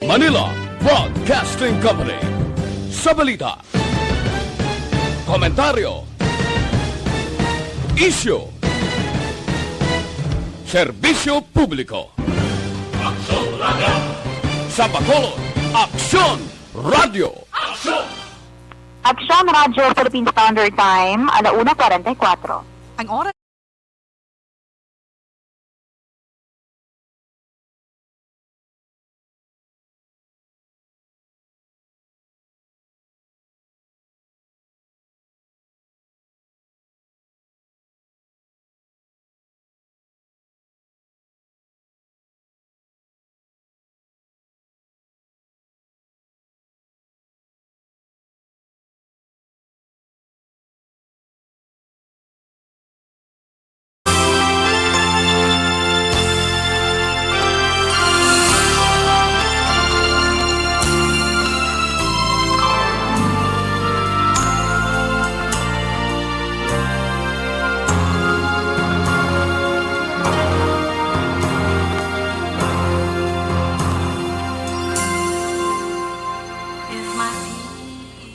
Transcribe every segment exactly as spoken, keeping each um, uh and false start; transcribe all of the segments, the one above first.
Manila Broadcasting Company. Sa balita, komentaryo, isyu, serbisyo publiko. Aksyon Radio. Sa Bacolod, Aksyon Radio. Aksyon! Aksyon Radio Philippine Standard Time, ala una kwarenta y kuwatro. Ang oras.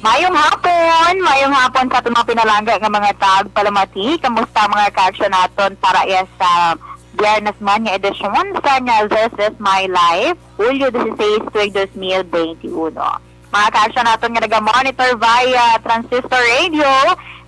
Mayong hapon, mayong hapon sa aton mga pinalangga nga mga tagpalamati. Kamusta mga kaaksyon naton para iya sa Biyernes man nga edisyon sa nga This Is My Life, Hulyo dieciséis, tuig dos mil veintiuno. Mga kaaksyon naton nga naga-monitor via Transistor Radio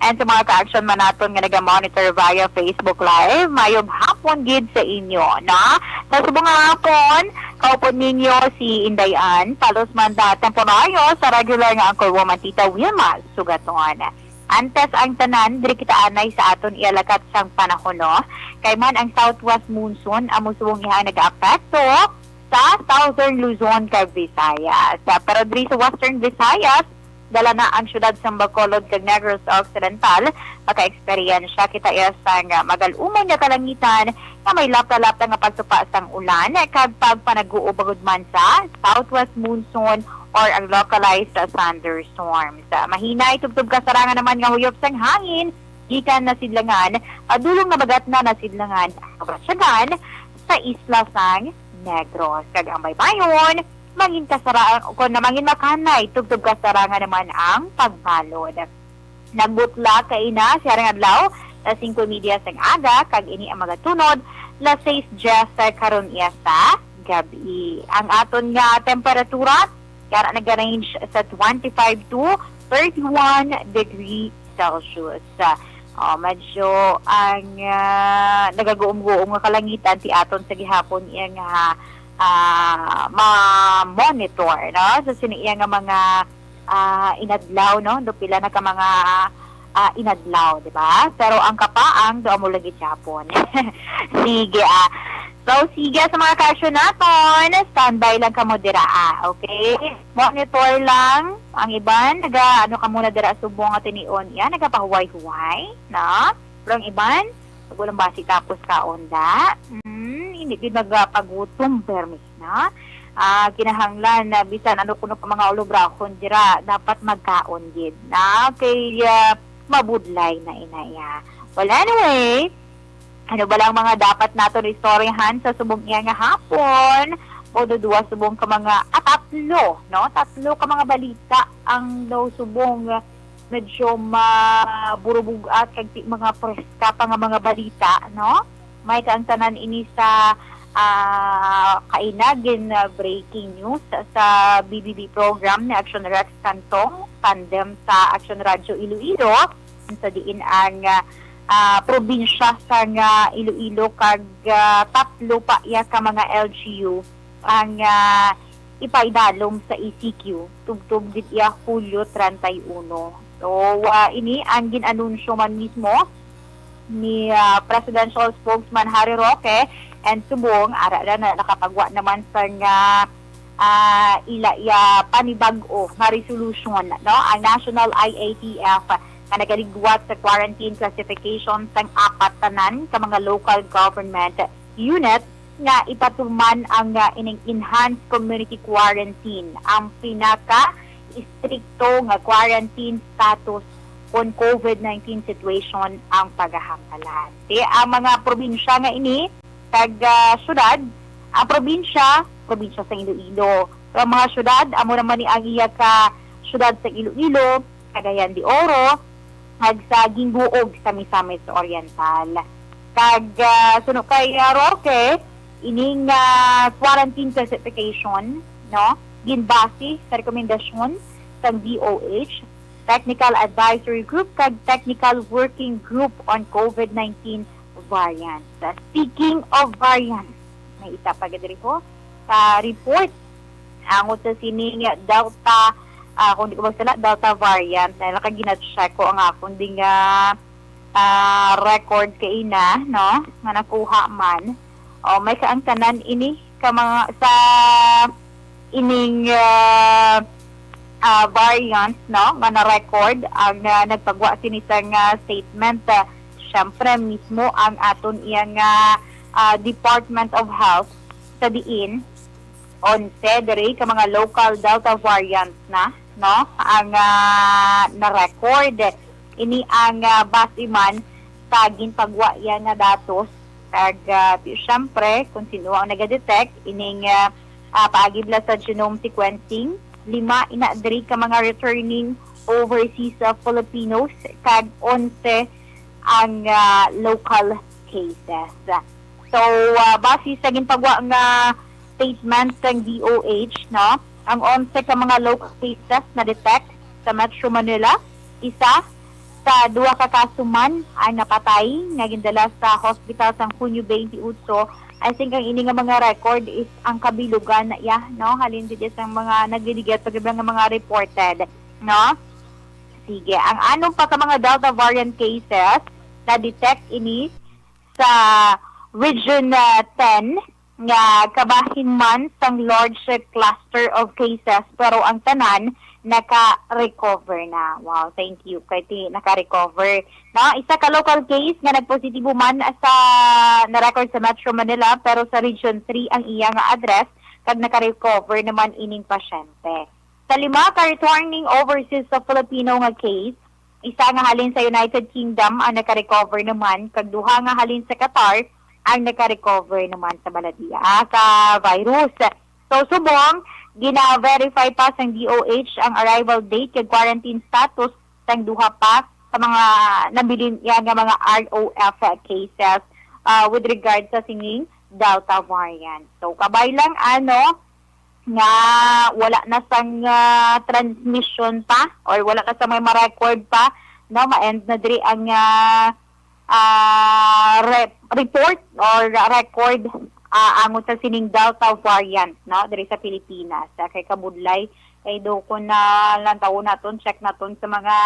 and sa mga kaaksyon man naton nga naga-monitor via Facebook Live, mayong hapon gid sa inyo, no? Sa subong nga hapon, kaupod ninyo si Inday Ann, palos man da temporaryo sa regular nga anchor woman, Tita Wilma Sugaton. Antes ang tanan, diri kita anay sa aton ialakat sang panahon, no? Kay man ang southwest monsoon amo subong ihang nagaapekto sa Southern Luzon kag Visayas. Sa, pero diri sa Western Visayas, dala na ang siyudad sang Bacolod kag Negros Occidental, maka-eksperyensya kita iya sang magal-umon nga kalangitan nga may lapta-lapta nga pagtupa sang ulan kag pagpanaguo bangod man sa southwest monsoon or ang localized thunderstorms. Mahinay tubtob kasarangan naman nga huyop sang hangin gikan nasidlangan, padulong nabagatnan nasidlangan, kabrasyagan sa isla sang Negros. Kag ang baybayon, mangin kasarang, kon na mangin makanay, tubtob kasarangan naman ang pagbalod. Nagbutla kaina siya ring adlaw sa singko y media sang aga, kag ini ang magatunod las seis diyes karon iya sa gabi. Ang aton nga temperatura, yara nag-range sa twenty-five to thirty-one degree Celsius. Ah, medyo ang, ah, nagaguom-guom nga kalangitan ti aton sa gihapon iya nga, ah, ma-monitor, no? Sa sini iya nga mga, ah, inadlaw, no? Do pila na ka mga, ah, inadlaw, di ba? Pero ang kapaang do amo lagi gihapon. Sige, ah. So, sige, sa mga kasyo naton, standby lang kamo dira, ah. Okay? Monitor lang. Ang iban, naga, ano ka muna dira subong nga tinion. Yan, nagapahuway-huway, no? Pero ang iban, wala basi tapos kaon da. Mm, hindi gid nagapagutom, permi, no? Ah, kinahanglan na bisan ano kuno pa mga ulobrahon dira, dapat magkaon gid, na kay, ah, mabudlay na inaya. Well, anyway, ano ba lang mga dapat naton istoryahan sa subong iya nga hapon? O do duwa subong ka mga, ah, tatlo, no? Tatlo ka mga balita ang daw subong medyo maburubug-at kag ti-, mga preska pa nga mga balita, no? May kaangtanan ini sa, ah, kainagin, ah, breaking news sa B B B program ni Action Rex Cantong, tandem sa Action Radio Iloilo, sa diin ang, ah, ah, probinsya sang Iloilo kag, ah, tatlo pa iya ka mga L G U ang, ah, ipaidalom sa E C Q tubtob gid iya Hulyo treinta y uno. So, ah, ini ang gin-anunsyo man mismo ni, ah, Presidential Spokesman Harry Roque and subong ara na, na nakapagwa naman sang, ah, ila iya panibag-o nga resolution, no, ang National I A T F nga nagaligwat sa quarantine classification sang apat tanan ka mga local government unit nga ipatuman ang, ah, ining enhanced community quarantine, ang pinaka-istrikto nga quarantine status kon COVID nineteen situation ang pagahambalan. Ti ang mga probinsya nga ini kag, ah, syudad, ang probinsya, probinsya sa Iloilo, Ang mga syudad, amo naman ni ang iya ka syudad sa Iloilo, Cagayan de Oro, kag sa Guinguog sa Misamis Oriental. Kag ah, suno kay ah, Roque, ining ah, quarantine classification, no, ginbase sa rekomendasyon sang D O H, Technical Advisory Group, kag Technical Working Group on COVID nineteen Variants. Ah, speaking of variants, may isa pa gid diri ko sa report angot sa sining Delta, ah, kung di ko magsala, Delta variant. Na naka gina-check ko ang akong ding ah, ah, record kaina, no, nga nakuha man. O, may ka ang tanan ini ka mga sa ining ah, ah, variants, no, nga na-record ang ah, nagpagwa sini sang ah, statement. Ah, syempre mismo ang aton iya nga ah, Department of Health sa diin onse diri ka mga local Delta variants na, no, ang ah, na-record. Ini ang ah, base man sa ginpagwa iya nga datos. Kag ah, ti- syempre, kung sino ang nagadetect, ining ah, ah, paagi bala sa genome sequencing, lima ina diri ka mga returning overseas ah, Filipinos, kag onse ang ah, local cases. So, ah, base sa ginpagwa nga statement sang D O H, no, ang onse ka mga local cases na-detect sa Metro Manila, isa sa duha ka kaso man ang napatay nga gindala sa hospital sang Hunyo twenty-eight. I think ang ini nga mga record is ang kabilugan na iya, no? Halin dito sa mga nagligid pa gid nga mga reported, no? Sige, ang anom pa ka mga Delta variant cases na-detect ini sa Region ah, ten nga kabahin man sang large cluster of cases, pero ang tanan naka-recover na. Wow, thank you. Kay ti naka-recover. No, isa ka local case nga nagpositibo man sa na-record sa Metro Manila, pero sa Region three ang iya nga address kag naka-recover naman ining pasyente. Sa lima ka returning overseas sa Filipino nga case, isa nga halin sa United Kingdom ang naka-recover naman, kag duha nga halin sa Qatar ang naka-recover naman sa baladiya ah, sa virus. So, subong, gina-verify pa sang D O H ang arrival date kag quarantine status sang duha pa sa mga nabilin iya nga mga R O F cases ah, with regard sa sining Delta variant. So, kabay lang, ano, nga wala na sang ah, transmission pa or wala na sa may ma-record pa, no, ma-end na diri ang ah, ah, re- report or record ah, angot sa sining Delta variant, no, diri sa Pilipinas. Ah, kay kabudlay, kay do kung na lantaw naton, check naton sa mga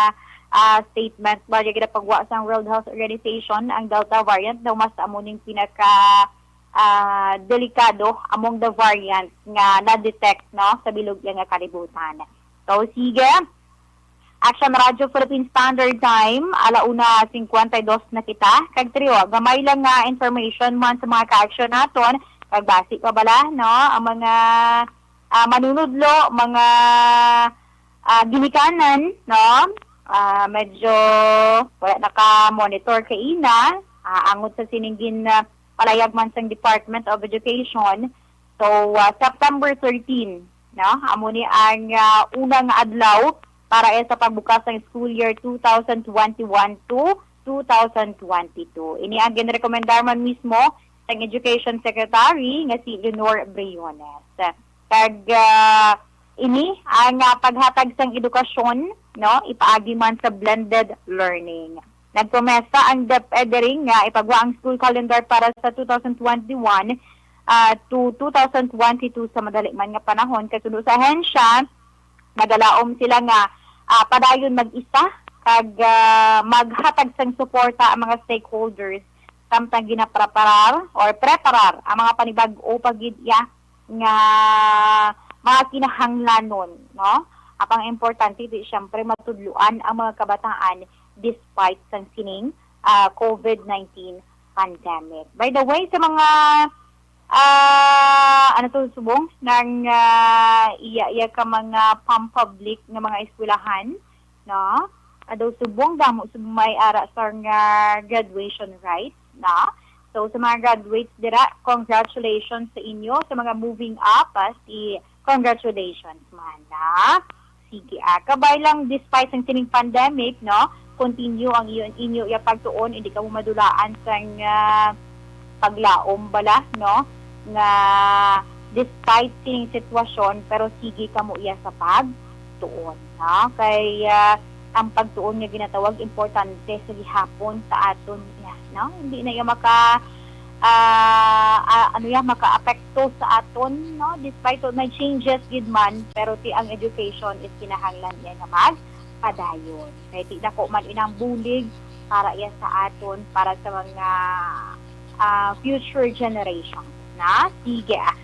ah, statement ba gid pagwa sang World Health Organization, ang Delta variant daw mas amo ning pinaka ah, delikado among the variants nga na-detect, no, sa bilog nga kalibutan. So, sige. Action Radio Philippine Standard Time, ala una cincuenta y dos na kita. Kag trio, gamay lang nga information man sa mga ka-action naton. Kag basi pa bala, no, ang mga ah, manunudlo, mga ah, ginikanan, no? Ah, medyo wala naka-monitor kaina. Ah, angot sa sining gin ah, palayag man sang Department of Education. So, ah, September thirteen, no? Amo ni ang ah, unang adlaw para sa pagbukas sang school year two thousand twenty-one to two thousand twenty-two. Ini ang ginrekomendar man mismo sang Education Secretary nga si Leonor Briones. Kag ah, ini ang ah, paghatag sang edukasyon, no, ipaagi man sa blended learning. Nagpromesa ang DepEd diri nga ipagwa ang school calendar para sa two thousand twenty-one ah, to two thousand twenty-two sa madali man nga panahon. Kasundo sa ahensya, nagalaom sila nga ah, padayon mag-isa kag ah, maghatag sang suporta ang mga stakeholders samtang ginapreparar or preparar ang mga panibag-o pa gid iya nga mga kinahanglanon, no? Apang importante di siyempre matudloan ang mga kabataan despite sang sining ah, COVID nineteen pandemic. By the way, sa mga ah, ano to subong nang ah, iya iya ka mga pampublic nga mga eskwelahan, no? Adaw subong damo subong may ara sa nga graduation rites, no? So sa mga graduates dira, congratulations sa inyo sa mga moving up ah, si Congratulations, Mana. Sige, ah, kabay lang, despite sang sining pandemic, no? Continue ang iyo, inyo iya pagtuon, hindi kamo madulaan sang, ah, paglaom bala, no? Nga despite sining sitwasyon, pero sige kamo iya sa pagtuon, no? Kay, ah, ang pagtuon nga ginatawag importante sa gihapon sa aton iya, no? Hindi na iya maka, ah, ah, ano iya, makaapekto sa aton, no? Despite of may changes gid man, pero ti ang education is kinahanglan niya nga magpadayon. Kay ti dako man inang bulig para iya sa aton, para sa mga, ah, future generations na. Sige, ah.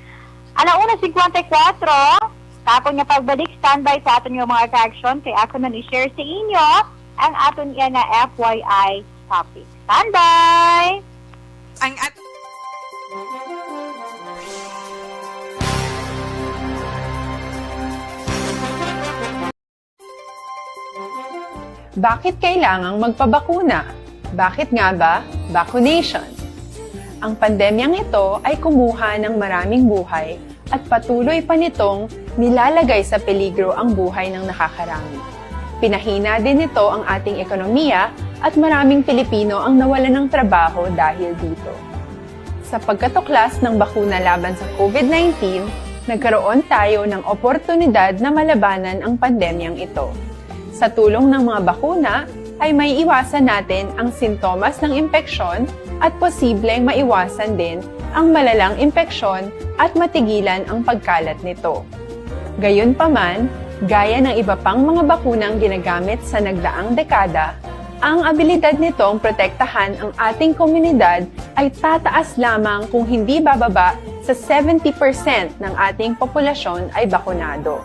Ala una cincuenta y cuatro, sa aton nga pagbalik, standby sa aton nga mga attraction, kay ako na ni-share sa inyo ang aton iya nga F Y I topic. Standby! Ang at- Bakit kailangang magpabakuna? Bakit nga ba vaccination? Ang pandemyang ito ay kumuha ng maraming buhay at patuloy pa nitong nilalagay sa peligro ang buhay ng nakakarami. Pinahina din nito ang ating ekonomiya at maraming Pilipino ang nawalan ng trabaho dahil dito. Sa pagkatuklas ng bakuna laban sa COVID nineteen, nagkaroon tayo ng oportunidad na malabanan ang pandemyang ito. Sa tulong ng mga bakuna, ay may iwasan natin ang sintomas ng impeksyon at posibleng maiwasan din ang malalang impeksyon at matigilan ang pagkalat nito. Gayunpaman, gaya ng iba pang mga bakunang ginagamit sa nagdaang dekada, ang abilidad nitong protektahan ang ating komunidad ay tataas lamang kung hindi bababa sa seventy percent ng ating populasyon ay bakunado.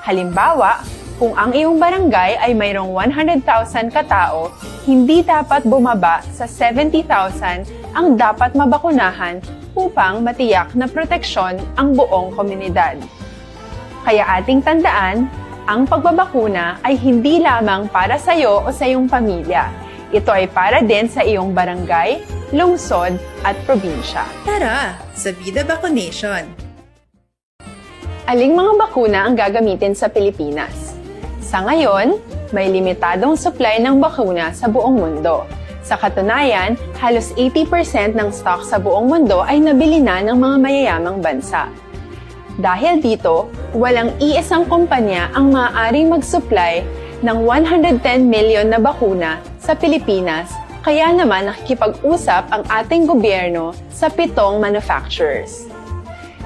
Halimbawa, kung ang iyong barangay ay mayroong one hundred thousand ka tawo, hindi dapat bumaba sa seventy thousand ang dapat mabakunahan upang matiyak na proteksyon ang buong komunidad. Kaya ating tandaan, ang pagbabakuna ay hindi lamang para sa iyo o sa iyong pamilya. Ito ay para din sa iyong barangay, lungsod, at probinsya. Tara, sa Vida Vaccination! Aling mga bakuna ang gagamitin sa Pilipinas? Sa ngayon, may limitadong supply ng bakuna sa buong mundo. Sa katunayan, halos eighty percent ng stock sa buong mundo ay nabili na ng mga mayayamang bansa. Dahil dito, walang iisang kumpanya ang maaaring mag-supply ng one hundred ten million na bakuna sa Pilipinas, kaya naman nakikipag-usap ang ating gobyerno sa pitong manufacturers.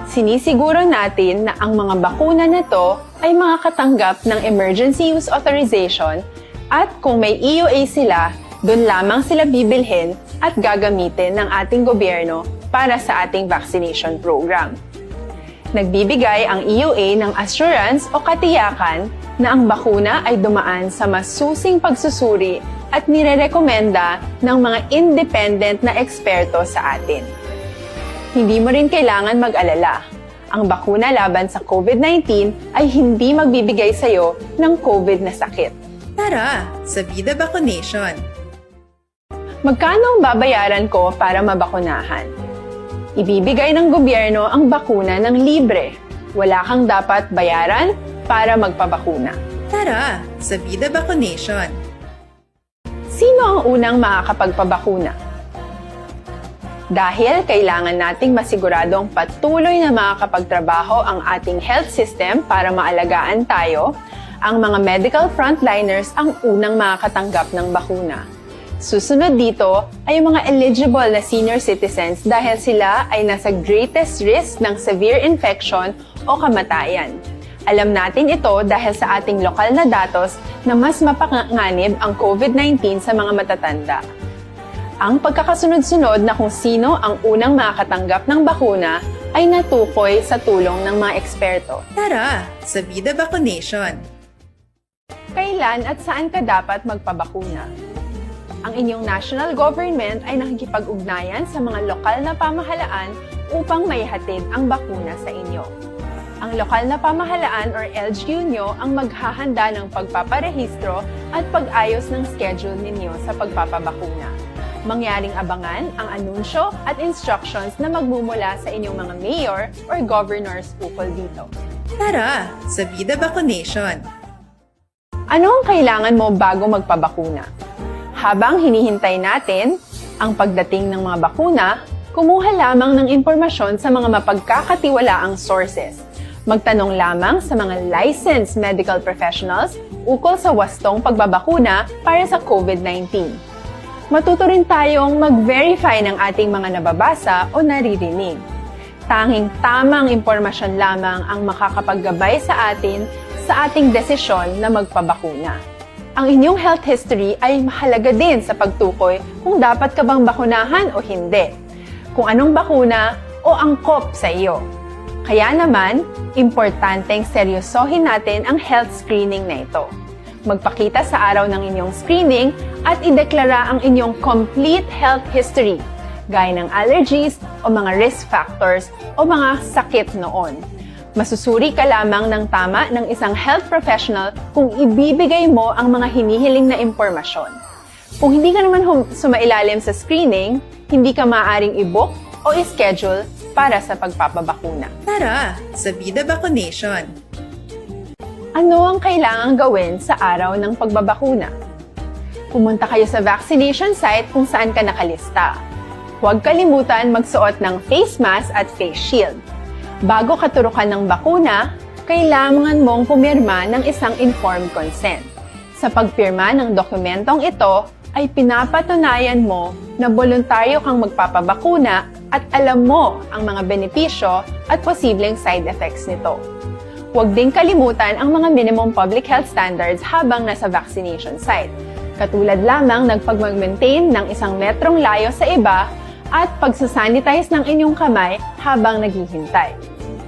Sinisiguro natin na ang mga bakuna na to ay makakatanggap ng Emergency Use Authorization at kung may E U A sila, doon lamang sila bibilhin at gagamitin ng ating gobyerno para sa ating vaccination program. Nagbibigay ang E U A ng assurance o katiyakan na ang bakuna ay dumaan sa masusing pagsusuri at nirerekomenda ng mga independent na eksperto sa atin. Hindi mo rin kailangan mag-alala. Ang bakuna laban sa COVID nineteen ay hindi magbibigay sa iyo ng COVID na sakit. Tara, sa Vida Vaccination! Magkano ang babayaran ko para mabakunahan? Ibibigay ng gobyerno ang bakuna ng libre. Wala kang dapat bayaran para magpabakuna. Tara, sa Vida Vaccination! Sino ang unang makakapagpabakuna? Dahil kailangan nating masiguradong patuloy na makakapagtrabaho ang ating health system para maalagaan tayo, ang mga medical frontliners ang unang makakatanggap ng bakuna. Susunod dito ay ang mga eligible na senior citizens dahil sila ay nasa greatest risk ng severe infection o kamatayan. Alam natin ito dahil sa ating lokal na datos na mas mapanganib ang COVID nineteen sa mga matatanda. Ang pagkakasunod-sunod na kung sino ang unang makakatanggap ng bakuna ay natukoy sa tulong ng mga eksperto. Tara, sa Vida Vaccination! Kailan at saan ka dapat magpabakuna? Ang inyong national government ay nakikipag-ugnayan sa mga lokal na pamahalaan upang maihatid ang bakuna sa inyo. Ang lokal na pamahalaan or L G U nyo ang maghahanda ng pagpaparehistro at pag-ayos ng schedule ninyo sa pagpapabakuna. Mangyaring abangan ang anunsyo at instructions na magmumula sa inyong mga mayor or governors ukol dito. Tara sa Vida Vaccination! Ano ang kailangan mo bago magpabakuna? Habang hinihintay natin ang pagdating ng mga bakuna, kumuha lamang ng impormasyon sa mga mapagkakatiwalaang sources. Magtanong lamang sa mga licensed medical professionals ukol sa wastong pagbabakuna para sa COVID nineteen. Matuto rin tayong mag-verify ng ating mga nababasa o naririnig. Tanging tamang impormasyon lamang ang makakapaggabay sa atin sa ating desisyon na magpabakuna. Ang inyong health history ay mahalaga din sa pagtukoy kung dapat ka bang bakunahan o hindi, kung anong bakuna o angkop sa iyo. Kaya naman, importanteng seryosohin natin ang health screening na ito. Magpakita sa araw ng inyong screening at ideklara ang inyong complete health history, gaya ng allergies o mga risk factors o mga sakit noon. Masusuri ka lamang ng tama ng isang health professional kung ibibigay mo ang mga hinihiling na impormasyon. Kung hindi ka naman hum- sumailalim sa screening, hindi ka maaaring i-book o i-schedule para sa pagpapabakuna. Tara sa Vida Vaccination! Ano ang kailangang gawin sa araw ng pagbabakuna? Pumunta kayo sa vaccination site kung saan ka nakalista. Huwag kalimutan magsuot ng face mask at face shield. Bago katurukan ng bakuna, kailangan mong pumirma ng isang informed consent. Sa pagpirma ng dokumentong ito, ay pinapatunayan mo na boluntaryo kang magpapabakuna at alam mo ang mga benepisyo at posibleng side effects nito. Huwag ding kalimutan ang mga minimum public health standards habang nasa vaccination site, katulad lamang ng pagmag-maintain ng isang metrong layo sa iba at pagsasanitize ng inyong kamay habang naghihintay.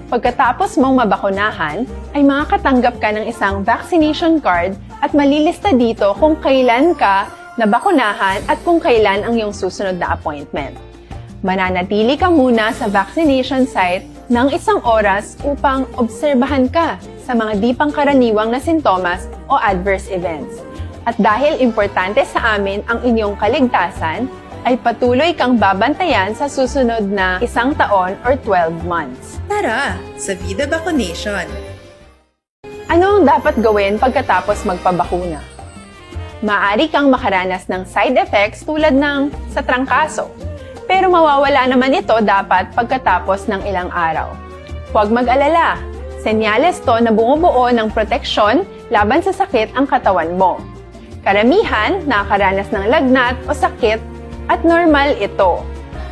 Pagkatapos mong mabakunahan, ay makakatanggap ka ng isang vaccination card at malilista dito kung kailan ka nabakunahan at kung kailan ang iyong susunod na appointment. Mananatili ka muna sa vaccination site ng isang oras upang obserbahan ka sa mga di pangkaraniwang na sintomas o adverse events. At dahil importante sa amin ang inyong kaligtasan, ay patuloy kang babantayan sa susunod na isang taon or twelve months. Tara sa Vida Vaccination! Ano ang dapat gawin pagkatapos magpabakuna? Maaari kang makaranas ng side effects tulad ng sa trangkaso, pero mawawala naman ito dapat pagkatapos ng ilang araw. Huwag mag-alala, senyales to na bumubuo ng proteksyon laban sa sakit ang katawan mo. Karamihan nakakaranas ng lagnat o sakit at normal ito.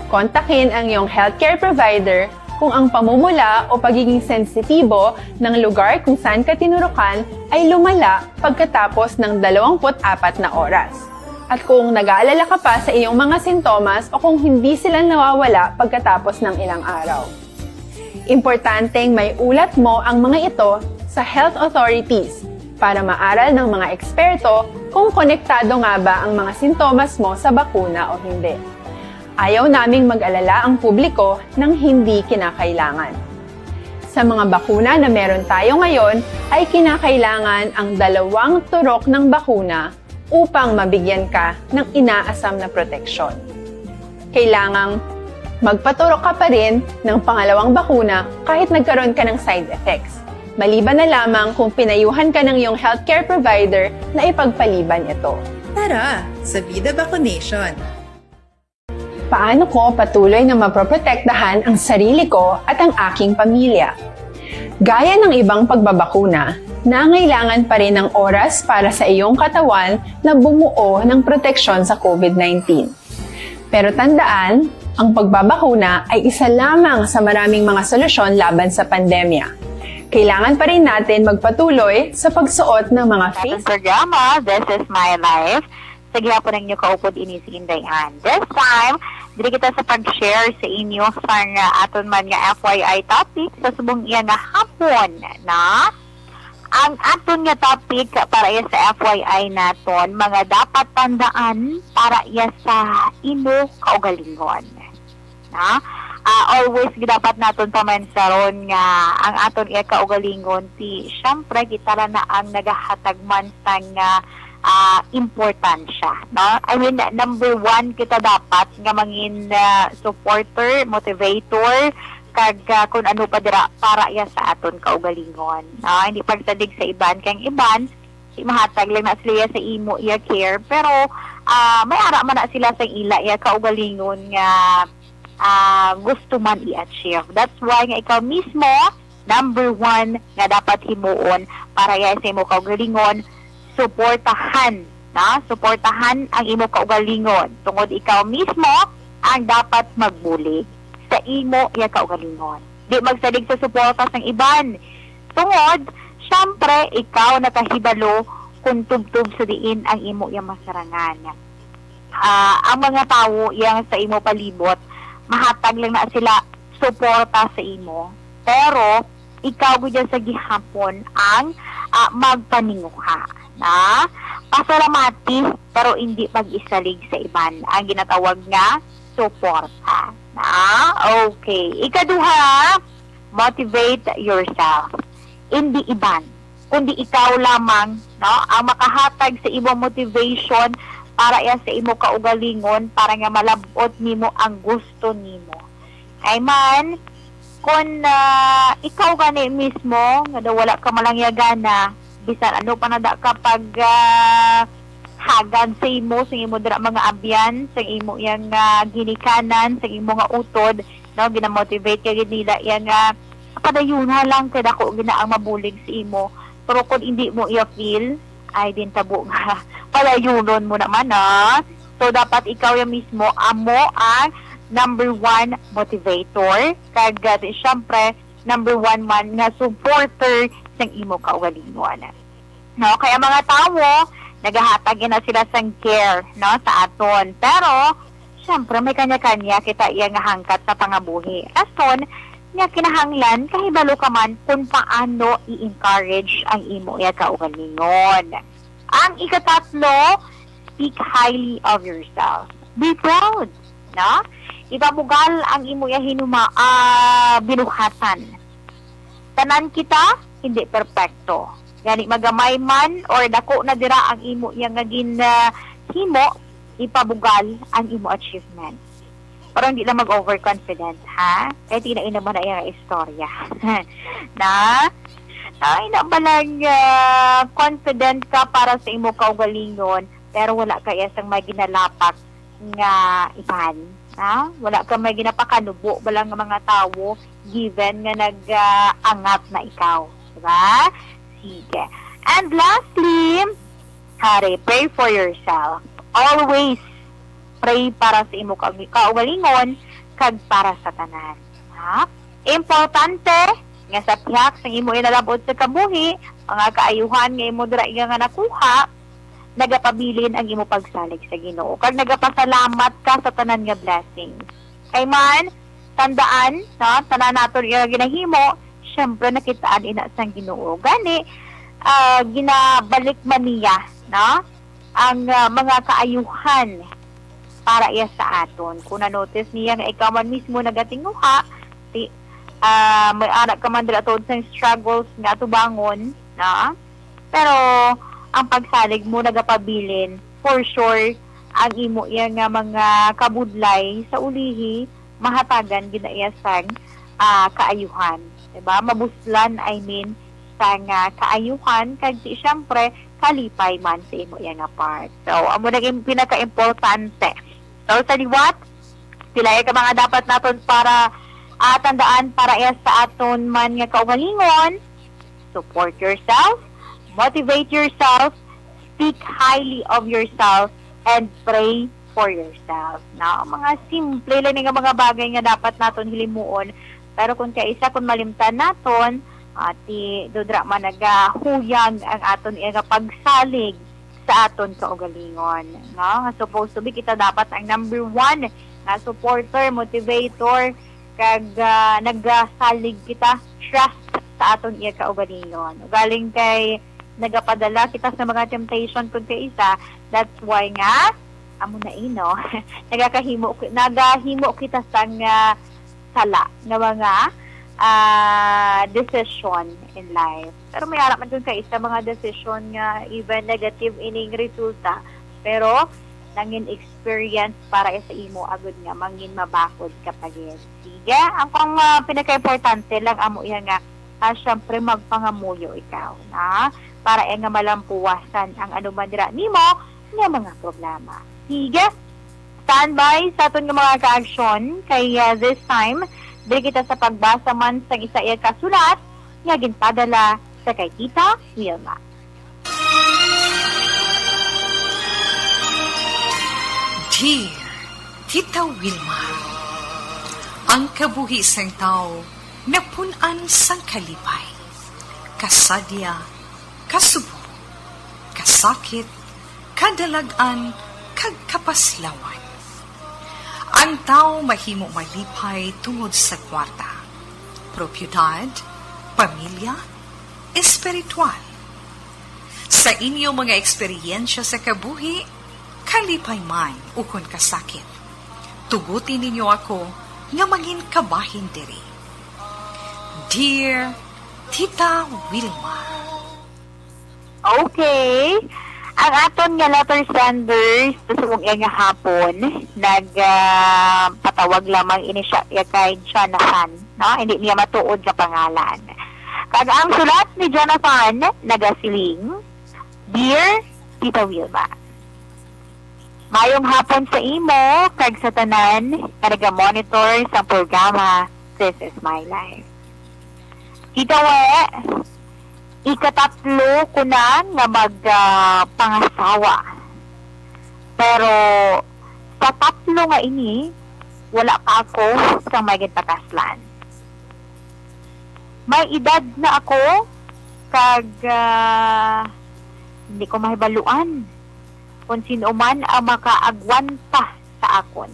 Kontakin ang iyong healthcare provider kung ang pamumula o pagiging sensitibo ng lugar kung saan ka tinurukan ay lumala pagkatapos ng dalawampu't apat na oras. At kung nag-aalala ka pa sa iyong mga sintomas o kung hindi sila nawawala pagkatapos ng ilang araw. Importanteng maiulat mo ang mga ito sa health authorities para maaral ng mga eksperto kung konektado nga ba ang mga sintomas mo sa bakuna o hindi. Ayaw naming mag-alala ang publiko ng hindi kinakailangan. Sa mga bakuna na meron tayo ngayon ay kinakailangan ang dalawang turok ng bakuna upang mabigyan ka ng inaasam na proteksyon. Kailangang magpaturok ka pa rin ng pangalawang bakuna kahit nagkaroon ka ng side effects, maliban na lamang kung pinayuhan ka ng iyong healthcare provider na ipagpaliban ito. Tara sa Vida Vaccination! Paano ko patuloy na maproprotektahan ang sarili ko at ang aking pamilya? Gaya ng ibang pagbabakuna, nangailangan pa rin ng oras para sa iyong katawan na bumuo ng proteksyon sa COVID nineteen. Pero tandaan, ang pagbabakuna ay isa lamang sa maraming mga solusyon laban sa pandemya. Kailangan pa rin natin magpatuloy sa pagsuot ng mga face. Programa, This is My Life. Sa gihapon ang inyo kaupod ini si Inday Ann. This time, diri kita sa pag-share sa inyo sang, ah, aton man nga F Y I topic sa subong iya nga hapon na ang aton nga topic para iya sa F Y I naton, mga dapat tandaan para iya sa imo kaugalingon. Na? Ah, always dapat naton pamansaron nga ang aton iya kaugalingon, ti, syempre, kita ra na ang nagahatag man sang, ah, ah, importansya, no? I mean, number one kita dapat nga mangin, ah, supporter, motivator kag, ah, kun ano pa dira para iya sa aton kaugalingon. Ah, hindi pagsadig sa iban, kay ang iban, di mahatag lang na sila iya sa imo iya care, pero, ah, may ara man na sila sa ila iya kaugalingon nga, ah, gusto man i-achieve. That's why nga ikaw mismo, number one nga dapat himuon para iya sa imo kaugalingon, suportahan, na? Suportahan ang imo kaugalingon. Tungod ikaw mismo ang dapat magbulig sa imo iya kaugalingon. Di magsalig sa suporta sang iban. Tungod, syempre, ikaw nakahibalo kung tubtob sa diin ang imo iya masarangan. Ah, ang mga tawo yang sa imo palibot, mahatag lang na sila suporta sa imo. Pero ikaw gud sa gihapon ang, ah, magpaninguha, na? Pasalamati, pero hindi pag-isalig sa iban. Ang ginatawag nga suporta, na? Okay. Ikaduha, motivate yourself. Hindi iban, kundi ikaw lamang, no, ang makahatag sa imo motivation para iya sa imo kaugalingon, para nga malab-ot nimo ang gusto nimo. Kay man, kun, ah, ikaw gani mismo nga daw wala ka malangyagana, bisan ano pa na da ka pag, ah, hagad sa imo, sa imo dira mga abyan, sa imo yang, ah, ginikanan, sa imo nga utod, no, ginamotivate ka gid nila iya nga padayuna lang kay dako gina ang mabulig sa imo. Pero kung hindi mo iya feel, ay din tabo nga padayunon mo naman, ah. So dapat ikaw ya mismo amo ang number one motivator, kag, ah, di, syempre, number one man nga supporter sang imo kaugalingon. No, kay ang mga tawo nagahatag na sila sang care, no, sa aton. Pero syempre may kanya-kanya kita iya nga hangkat sa pangabuhi. Rason nga kinahanglan kahibalo ka man kung paano i-encourage ang imo iya kaugalingon. Ang ikatatlo, speak highly of yourself. Be proud, no? Ipabugal ang imo iya hinuma, ah, binuhatan. Tanan kita hindi perpekto. Gani magamay man or dako na dira ang imo iya nga gin, ah, himo, ipabugal ang imo achievement. Pero hindi lang mag-overconfident, ha? Kay tina-, ina man na iya nga istorya. Na? Ay, na ba lang, ah, confident ka para sa imo kaugalingon, pero wala ka iya sang may ginalapak nga iban, ha? Wala ka may ginapakanubo ba lang nga mga tawo, given nga nag, ah, angat na ikaw, di ba? Sige. And lastly, hari, pray for yourself. Always pray para sa imo ka-, kaugalingon kag para sa tanan. Ha? Importante nga sa pihak sang imo inalabot sa kabuhi, mga kaayuhan nga imo dira iya nga nakuha, nagapabilin ang imo pagsalig sa Ginoo, kag nagapasalamat ka sa tanan nga blessings. Kay man, tandaan, no, tanan naton iya ginahimo, syempre nakitaan ina sang Ginoo. Gani, ah, ginabalik man niya, no, ang, ah, mga kaayuhan para iya sa aton. Kung na-notice niya nga ikaw man mismo nagatinguha, ti-, ah, may ara ka man dira tungod sa struggles nga atubangon, no? Pero ang pagsalig mo nagapabilin, for sure, ang imo iya nga mga kabudlay sa ulihi, mahatagan gid na iya sang, ah, kaayuhan, di ba? Mabuslan, I mean, sang, ah, kaayuhan, kag di, syempre, kalipay man sa imo iya nga part. So, amo na yung pinaka-importante. So, sa liwat, pila ka mga dapat naton para, ah, tandaan para iya sa aton man nga kaugalingon. Support yourself, motivate yourself, speak highly of yourself, and pray for yourself. No? Mga simple lang nga mga bagay nga dapat naton hilimuon. Pero kung kaisa, kung malimtan naton, ati, dudra man nagahuyag ang aton iya nga pagsalig sa aton kaugalingon, no? Nga supposed to be kita dapat ang number one nga supporter, motivator, kag, ah, nagasalig kita, trust sa aton iya kaugalingon. Ugaling kay nagapadala kita sa mga temptation kun kaisa, that's why nga, amo na ino, nagakahimo, nagahimo kita sang, ah, sala nga mga, ah, decision in life. Pero may ara man kun kaisa mga decision nga even negative ining resulta. Pero nangin experience para sa imo agud nga mangin mabakod ka pa gid. Sige, ang kung ah, pinaka-importante lang amo iya nga ah, syempre magpangamuyo ikaw na para eh, nga malampuwasan ang anuman dira nimo nga mga problema. Sige, standby sa aton nga mga kaaksyon kay ah, this time diri kita sa pagbasa man sa isa iya kasulat nga ginpadala sa kay Tita Wilma. Dear Tita Wilma, ang kabuhi sang tawo napun-an sang kalipay, kasadya, kasubo, kasakit, kadalag-an, kag kapaslawan. Ang tawo mahimo malipay tungod sa kwarta, propiedad, pamilya, espiritual. Sa inyo mga eksperyensya sa kabuhi, kalipay man ukon kasakit, tuguti ninyo ako nga mangin kabahin diri. Dear Tita Wilma. Okay. Ang aton nga letter sender sa subong iya nga hapon, nag ah, patawag lamang ini siya iya kay Jonathan, no? Hindi niya matuod nga pangalan. Kag ang sulat ni Jonathan nagasiling, Dear Tita Wilma, mayong hapon sa imo kag sa tanan nga naga-monitor sa programa This Is My Life. Kita we, ikatatlo ko na nga mag ah, pangasawa. Pero sa tatlo nga ini, wala pa ako sa may ginpakaslan. May edad na ako kag ah, hindi ko mahibaluan kung sino man ang makaagwanta sa akon.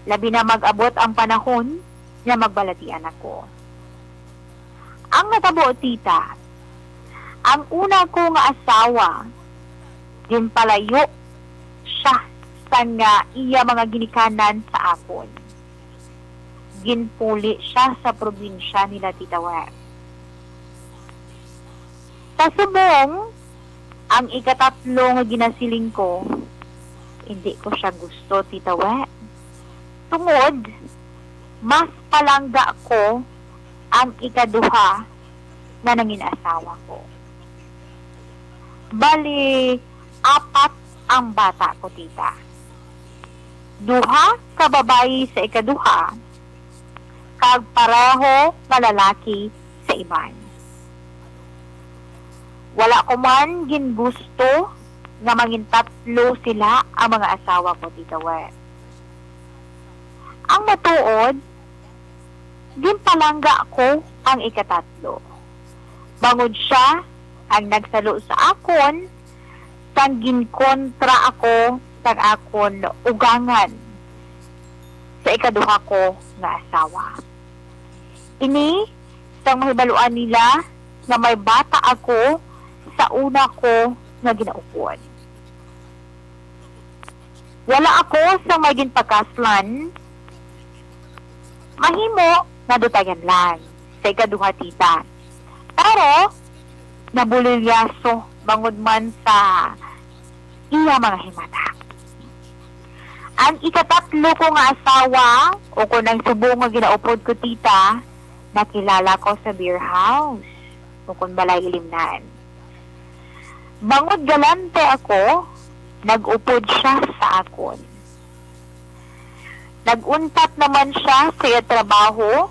Labi na mag-abot ang panahon nga magbalatian ako. Ang natabo, tita, ang una ko nga asawa, ginpalayo siya sang nga iya mga ginikanan sa akon. Ginpuli siya sa probinsya nila Tita Web. Sa subong, ang ikatatlo nga ginasiling ko, hindi ko siya gusto, Tita Web. Tungod, mas palangga ko ang ikaduha nga nangin asawa ko. Bali, apat ang bata ko, tita. Duha ka babayi sa ikaduha, kag pareho nga lalaki sa iban. Wala ko man gingusto nga mangin tatlo sila ang mga asawa ko, Tita Web. Ang matuod, ginpalangga ko ang ikatatlo. Bangod siya ang nagsalo sa akon, sang ginkontra ako sang akon ugangan sa ikaduha ko nga asawa. Ini sang mahibaluan nila nga may bata ako sa una ko nga ginaupod. Wala ako sa may ginpakaslan. Mahimo nga dutayan lang sa ikaduha, tita. Pero nabulilyaso bangod man sa iya mga himata. Ang ikatatlo ko nga asawa, o kon ang subong nga ginaupod ko, tita, nakilala ko sa beer house, o kon balay ilimnan. Bangod galante ako, nag-upod siya sa akon. Nag-untat naman siya sa iya trabaho,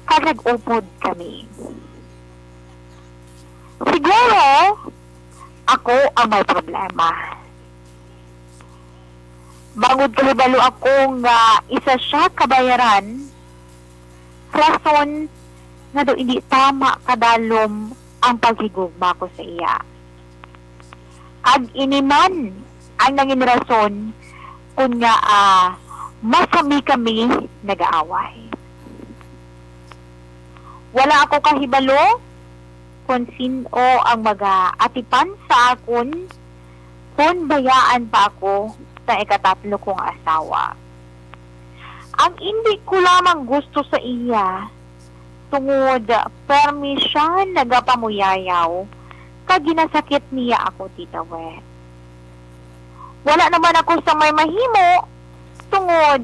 kag nag-upod kami. Siguro, ako ang may problema. Bangod kahibalo ako nga isa siya ka bayaran, rason nga daw hindi tama kadalom ang paghigugma ko sa iya. Kag ini man ang nangin rason kon ngaa masami kami nagaaway. Wala ako kahibalo kon sin-o ang magaatipan sa akon kon bayaan pa ako sang ikatatlo kong asawa. Ang indi ko lamang gusto sa iya, tungod permi sia nagapamuyayaw kag ginasakit niya ako, Tita Wet. Wala naman ako sa may mahimo, tungod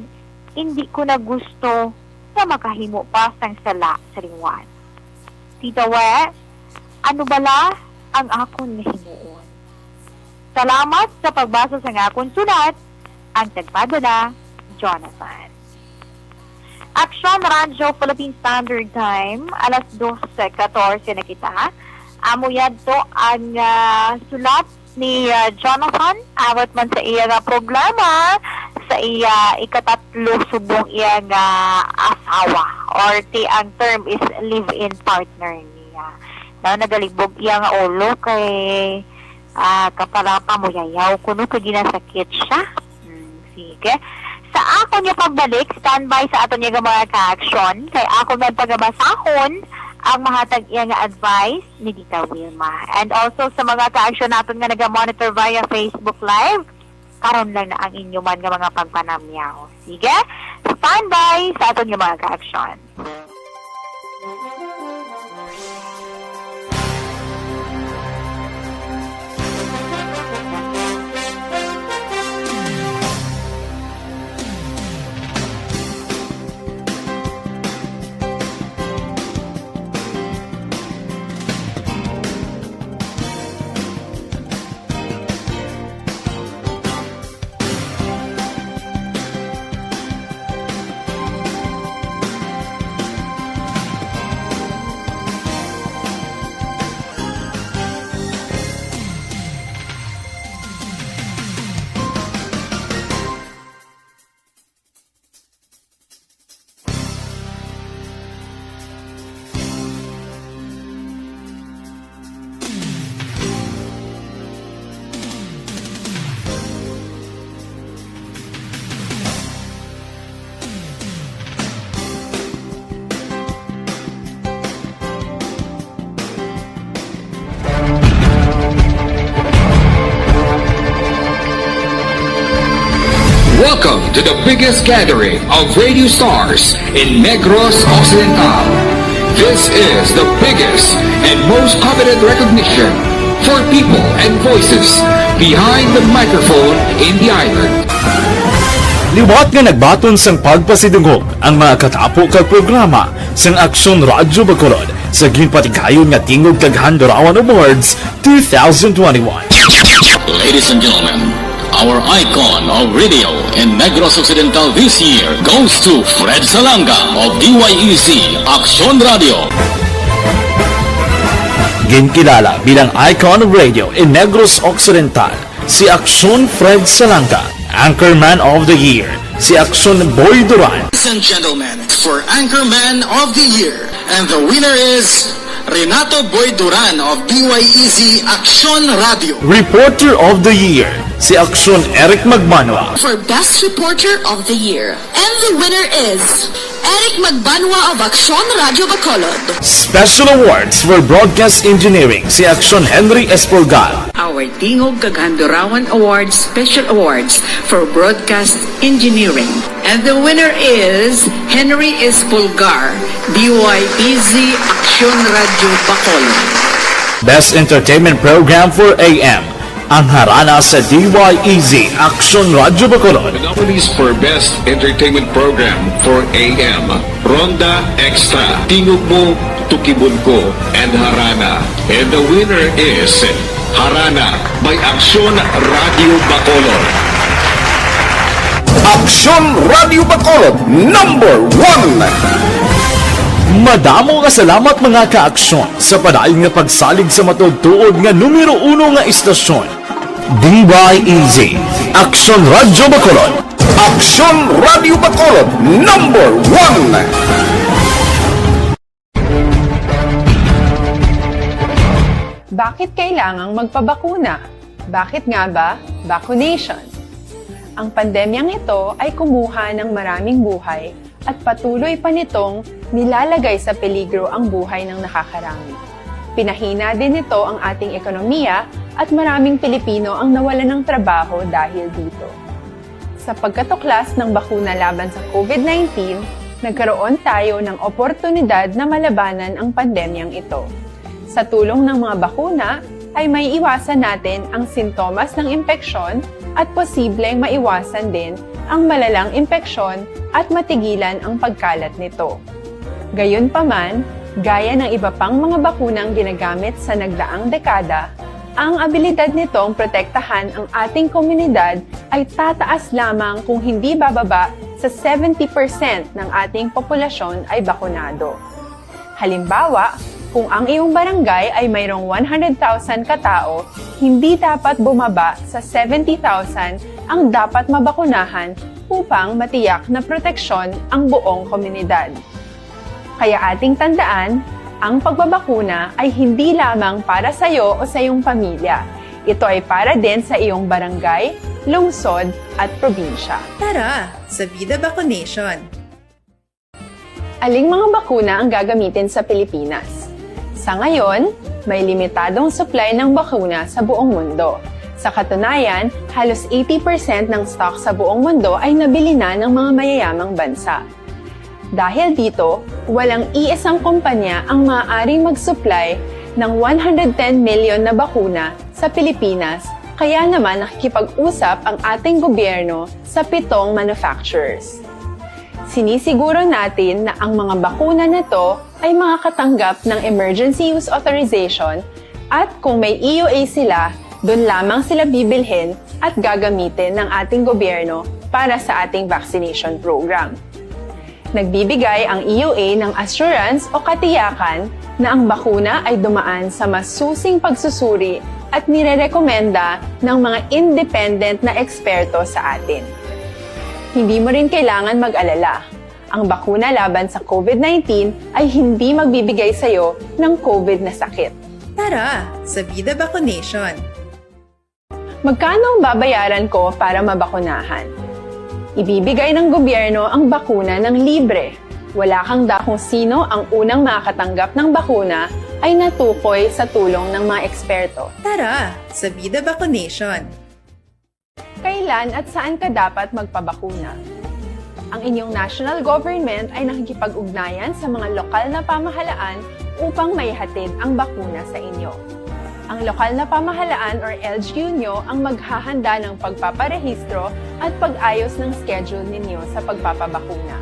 hindi ko na gusto nga makahimo pa sang sala sa liwat. Tita We, ano bala ang akon nga himuon? Salamat sa pagbasa sang akon sulat, ang nagpadala, Jonathan. Aksyon Radyo Philippine Standard Time, alas dose katorse na kita. Amo yadto ang, ah, sulat ni, ah, Jonathan, about man sa iya nga problema sa iya ikatatlo subong iya nga asawa, or ti ang term is live-in partner niya. Now, nagalibog iya nga ulo kay, ah, kapala pa mo yayaw kuno kay ginasakit siya. Hmm, sige. Sa akon nga pagbalik, standby sa aton nga mga ka-aksyon, kay ako man pagabasahon ang mahatag iya nga advice ni Tita Wilma. And also sa mga ka-aksyon naton nga naga-monitor via Facebook Live, karon lang na ang inyo man nga mga pagpanamyaw. Sige, standby sa aton nga mga ka-aksyon. Welcome to the biggest gathering of radio stars in Negros Occidental. This is the biggest and most coveted recognition for people and voices behind the microphone in the island. Liwat nga nagbaton sang pagpasidungog ang mga katapo kag programa sang Aksyon Radyo Bacolod sa ginpatigayon nga Tingog kag Handurawan Awards two thousand twenty-one. Ladies and gentlemen, our icon of radio in Negros Occidental this year goes to Fred Salanga of D Y E Z Aksyon Radio. Ginkilala bilang icon of radio in Negros Occidental si Aksyon Fred Salanga, Anchorman of the Year si Aksyon Boy Duran. Ladies and gentlemen, for Anchorman of the Year, and the winner is Renato Boy Duran of D Y E Z Aksyon Radio. Reporter of the Year si Aksyon Eric Magbanwa. For Best Reporter of the Year, and the winner is Eric Magbanwa of Aksyon Radio Bacolod. Special Awards for Broadcast Engineering si Aksyon Henry Espolgar. Our Tingog kag Handurawan Awards Special Awards for Broadcast Engineering. And the winner is Henry Espolgar, D Y E Z Aksyon Radio Bacolod. Best Entertainment Program for A M, ang Harana sa D Y E Z Aksyon Radio Bacolod. The nominees for Best Entertainment Program for A M, Ronda Extra, Tingog Mo, Tukibon Ko, and Harana. And the winner is Harana by Aksyon Radio Bacolod. Aksyon Radio Bacolod, number one. Madamo nga salamat, mga ka-aksyon, sa padayon nga pagsalig sa matuod-tuod nga numero uno nga istasyon. D Y E Z, Aksyon Radio Bacolod. Aksyon Radio Bacolod, number one. Bakit kailangang magpabakuna? Bakit nga ba vaccination? Ang pandemyang ito ay kumuha ng maraming buhay at patuloy pa nitong nilalagay sa peligro ang buhay ng nakakarami. Pinahina din nito ang ating ekonomiya at maraming Pilipino ang nawalan ng trabaho dahil dito. Sa pagkatuklas ng bakuna laban sa COVID nineteen, nagkaroon tayo ng oportunidad na malabanan ang pandemyang ito. Sa tulong ng mga bakuna, ay maiiwasan natin ang sintomas ng impeksyon at posibleng maiwasan din ang malalang impeksyon at matigilan ang pagkalat nito. Gayunpaman, gaya ng iba pang mga bakunang ginagamit sa nagdaang dekada, ang abilidad nitong protektahan ang ating komunidad ay tataas lamang kung hindi bababa sa seventy percent ng ating populasyon ay bakunado. Halimbawa, kung ang iyong barangay ay mayroong one hundred thousand ka tawo, hindi dapat bumaba sa seventy thousand ang dapat mabakunahan upang matiyak na proteksyon ang buong komunidad. Kaya ating tandaan, ang pagbabakuna ay hindi lamang para sa iyo o sa iyong pamilya. Ito ay para din sa iyong barangay, lungsod, at probinsya. Tara, sa Vida Vaccination! Aling mga bakuna ang gagamitin sa Pilipinas? Sa ngayon, may limitadong supply ng bakuna sa buong mundo. Sa katunayan, halos eighty percent ng stock sa buong mundo ay nabili na ng mga mayayamang bansa. Dahil dito, walang iisang kumpanya ang maaaring mag-supply ng one hundred ten million na bakuna sa Pilipinas, kaya naman nakikipag-usap ang ating gobyerno sa pitong manufacturers. Sinisiguro natin na ang mga bakuna na to ay makakatanggap ng emergency use authorization at kung may E U A sila, doon lamang sila bibilhin at gagamitin ng ating gobyerno para sa ating vaccination program. Nagbibigay ang E U A ng assurance o katiyakan na ang bakuna ay dumaan sa masusing pagsusuri at nirerekomenda ng mga independent na eksperto sa atin. Hindi mo rin kailangan mag-alala. Ang bakuna laban sa COVID nineteen ay hindi magbibigay sa iyo ng COVID na sakit. Tara, sa Vida Vaccination! Magkano ang babayaran ko para mabakunahan? Ibibigay ng gobyerno ang bakuna ng libre. Wala kang da-, kung sino ang unang makakatanggap ng bakuna ay natukoy sa tulong ng mga eksperto. Tara, sa Vida Vaccination! Kailan at saan ka dapat magpabakuna? Ang inyong national government ay nakikipag-ugnayan sa mga lokal na pamahalaan upang maihatid ang bakuna sa inyo. Ang lokal na pamahalaan or L G U nyo ang maghahanda ng pagpaparehistro at pag-ayos ng schedule ninyo sa pagpapabakuna.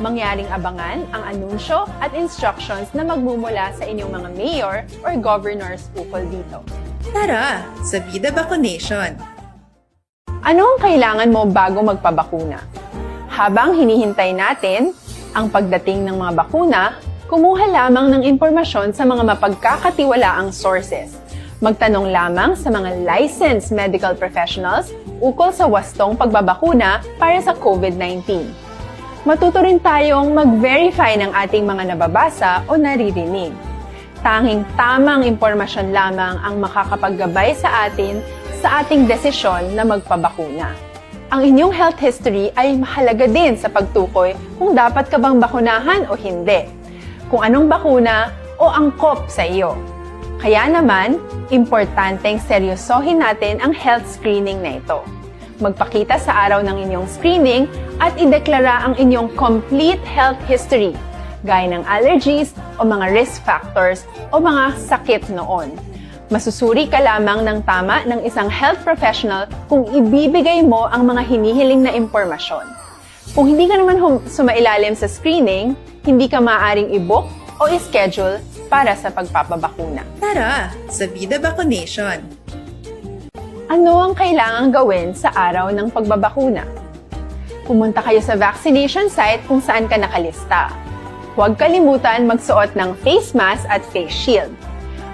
Mangyaring abangan ang anunsyo at instructions na magmumula sa inyong mga mayor or governors ukol dito. Tara, sa Vida Vaccination! Ano ang kailangan mo bago magpabakuna? Habang hinihintay natin ang pagdating ng mga bakuna, kumuha lamang ng impormasyon sa mga mapagkakatiwalaang sources. Magtanong lamang sa mga licensed medical professionals ukol sa wastong pagbabakuna para sa COVID nineteen. Matuto rin tayong mag-verify ng ating mga nababasa o naririnig. Tanging tamang impormasyon lamang ang makakapaggabay sa atin sa ating desisyon na magpabakuna. Ang inyong health history ay mahalaga din sa pagtukoy kung dapat ka bang bakunahan o hindi, kung anong bakuna o angkop sa iyo. Kaya naman, importanteng seryosohin natin ang health screening na ito. Magpakita sa araw ng inyong screening at ideklara ang inyong complete health history, gaya ng allergies o mga risk factors o mga sakit noon. Masusuri ka lamang ng tama ng isang health professional kung ibibigay mo ang mga hinihiling na impormasyon. Kung hindi ka naman hum-, sumailalim sa screening, hindi ka maaaring i-book o i-schedule para sa pagpapabakuna. Tara, sa Vida Vaccination! Ano ang kailangang gawin sa araw ng pagbabakuna? Pumunta kayo sa vaccination site kung saan ka nakalista. Huwag kalimutan magsuot ng face mask at face shield.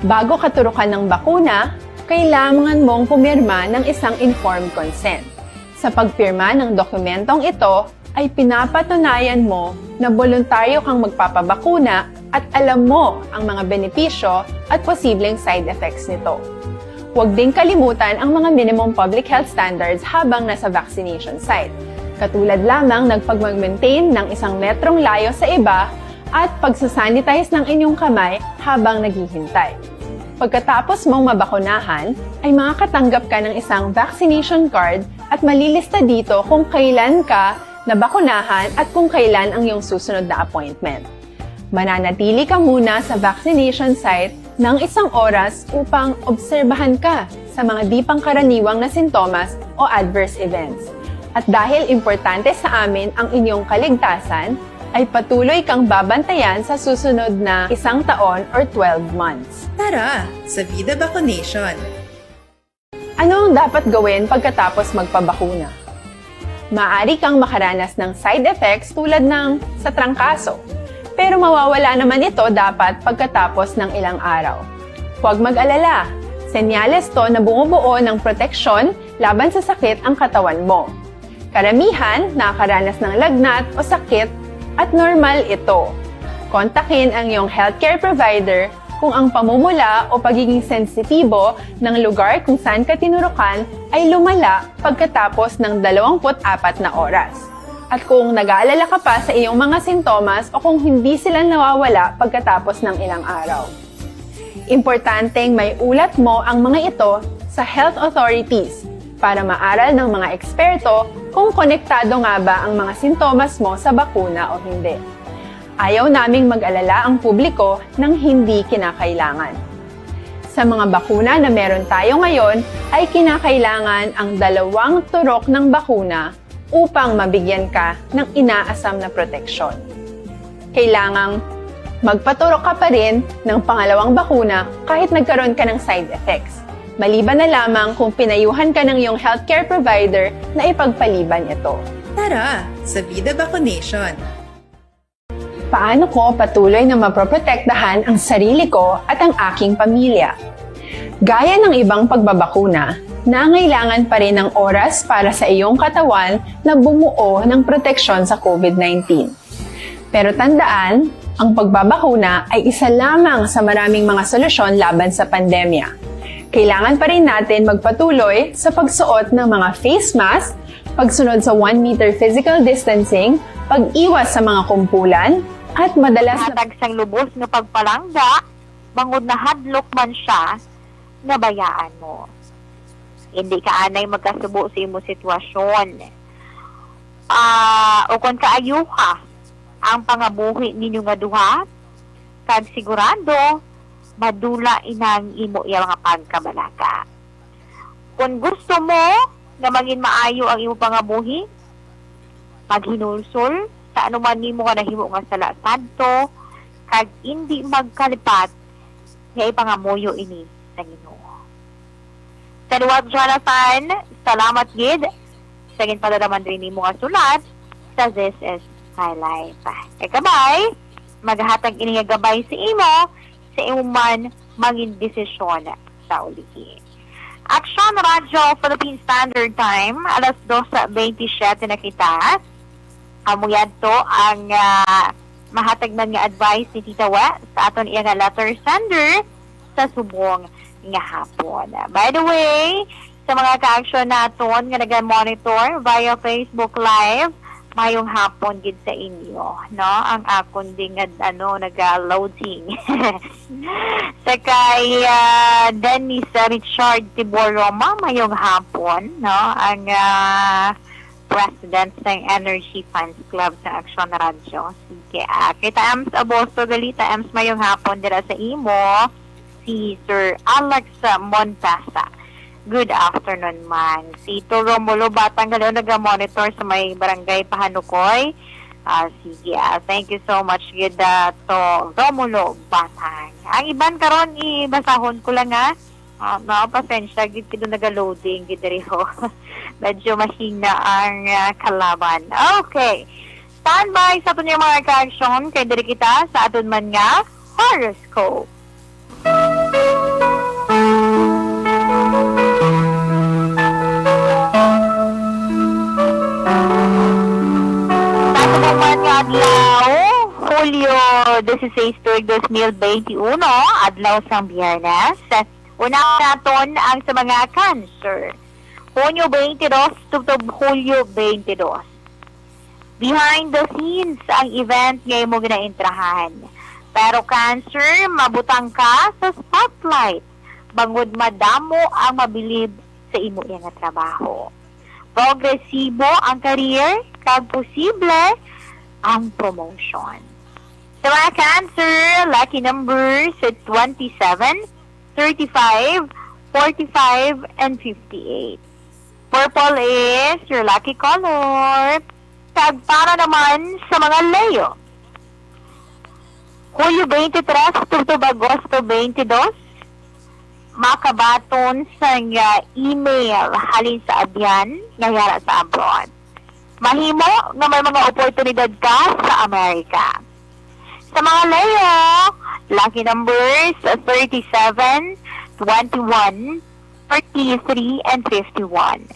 Bago katurukan ng bakuna, kailangan mong pumirma ng isang informed consent. Sa pagpirma ng dokumentong ito, ay pinapatunayan mo na boluntaryo kang magpapabakuna at alam mo ang mga benepisyo at posibleng side effects nito. Huwag ding kalimutan ang mga minimum public health standards habang nasa vaccination site, katulad lamang ng pagmag-maintain ng isang metrong layo sa iba at pagsasanitize ng inyong kamay habang naghihintay. Pagkatapos mong mabakunahan, ay makakatanggap ka ng isang vaccination card at malilista dito kung kailan ka nabakunahan at kung kailan ang iyong susunod na appointment. Mananatili ka muna sa vaccination site ng isang oras upang obserbahan ka sa mga di pangkaraniwang na sintomas o adverse events. At dahil importante sa amin ang inyong kaligtasan, ay patuloy kang babantayan sa susunod na isang taon or twelve months. Tara sa Vida Vaccination! Ano ang dapat gawin pagkatapos magpabakuna? Maaari kang makaranas ng side effects tulad ng sa trangkaso, pero mawawala naman ito dapat pagkatapos ng ilang araw. Huwag mag-alala, senyales to na bumubuo ng proteksyon laban sa sakit ang katawan mo. Karamihan nakakaranas ng lagnat o sakit at normal ito. Kontakin ang iyong healthcare provider kung ang pamumula o pagiging sensitibo ng lugar kung saan ka tinurukan ay lumala pagkatapos ng dalawampu't apat na oras, at kung nag-aalala ka pa sa iyong mga sintomas o kung hindi sila nawawala pagkatapos ng ilang araw. Importanteng may ulat mo ang mga ito sa health authorities para maaral ng mga eksperto kung konektado nga ba ang mga sintomas mo sa bakuna o hindi. Ayaw naming mag-alala ang publiko ng hindi kinakailangan. Sa mga bakuna na meron tayo ngayon, ay kinakailangan ang dalawang turok ng bakuna upang mabigyan ka ng inaasam na proteksyon. Kailangang magpaturok ka pa rin ng pangalawang bakuna kahit nagkaroon ka ng side effects, maliban na lamang kung pinayuhan ka ng iyong healthcare provider na ipagpaliban ito. Tara sa Vida Vaccination! Paano ko patuloy na maproprotektahan ang sarili ko at ang aking pamilya? Gaya ng ibang pagbabakuna, nangailangan pa rin ng oras para sa iyong katawan na bumuo ng proteksyon sa COVID nineteen. Pero tandaan, ang pagbabakuna ay isa lamang sa maraming mga solusyon laban sa pandemya. Kailangan pa rin natin magpatuloy sa pagsuot ng mga face mask, pagsunod sa one meter physical distancing, pag-iwas sa mga kumpulan, at madalas na Hatag sang lubos nga pagpalangga, bangod nahadlok man siya nga bayaan mo. Hindi ka anay magkasubo sa imo sitwasyon. Ah, ukon kaayuha ang pangabuhi ninyo nga duha, kag sigurado madula ina ang imo iya nga pagkabalaka. Kon gusto mo nga mangin maayo ang imo pangabuhi, maghinulsol sa anuman nimo nga nahimo nga sala sadto, kag indi magkalipat nga ipangamuyo ini sa Ginoo. Sa liwat, Jonathan, salamat gid sa ginpadala man diri nimo nga sulat sa This Is My Life. Kay kabay, magahatag ini nga gabay sa imo sa imo man mangin desisyon sa ulihi. Aksyon Radyo Philippine Standard Time, alas dos bentisiete na kita. Amo yadto ang, ah, mahatag man nga advice ni Tita Wa sa aton iya nga letter sender sa subong nga hapon. By the way, sa mga ka-aksyon naton nga naga-monitor via Facebook Live, mayong hapon gid sa inyo, no? Ang akon ding ad-, ano, naga-loading. Sa kay, ah, Dennis Richard Tibor Roma, mayong hapon, no? Ang, ah, president sang Energy Fans Club sa Aksyon Radyo. Sige, ah, kay ta Ems Abosto Galita, Ems, mayong hapon dira sa imo, si Sir Alex Montasa. Good afternoon man. Si Tol Romulo Batang Galeon naga-monitor sa may barangay Pahanukoy. Ah, sige, ah, thank you so much gid, ah, to Romulo Batang. Ang iban karon, ibasahon ko lang, ah. Ah, no, pasensya gid, kay naga-loading gid diri, ho. Medyo mahina ang, ah, kalaban. Okay. Standby sa aton nga mga ka-aksyon, kay diri kita sa aton man nga horoscope. Sa subong man nga adlaw, Hulyo dieciséis tuig dos mil veintiuno, adlaw sang Biyernes. Una naton ang sa mga Cancer. Hunyo twenty-dos tubtob Hulyo twenty-dos. Behind the scenes ang event nga imo ginaintrahan. Pero Cancer, mabutang ka sa spotlight bangod madamo ang mabilib sa imo nga trabaho. Progresibo ang career kag posible ang promotion. Sa mga Cancer, lucky numbers sa twenty-seven, thirty-five, forty-five, and fifty-eight. Purple is your lucky color. Kag para naman sa mga Leo, Hulyo twenty-three tubtob Agosto twenty-two, makabaton sang, ah, email halin sa abyan nga yara sa abroad. Mahimo nga may mga oportunidad ka sa Amerika. Sa mga Leo, lucky numbers thirty-seven, twenty-one, thirty-three, and fifty-one.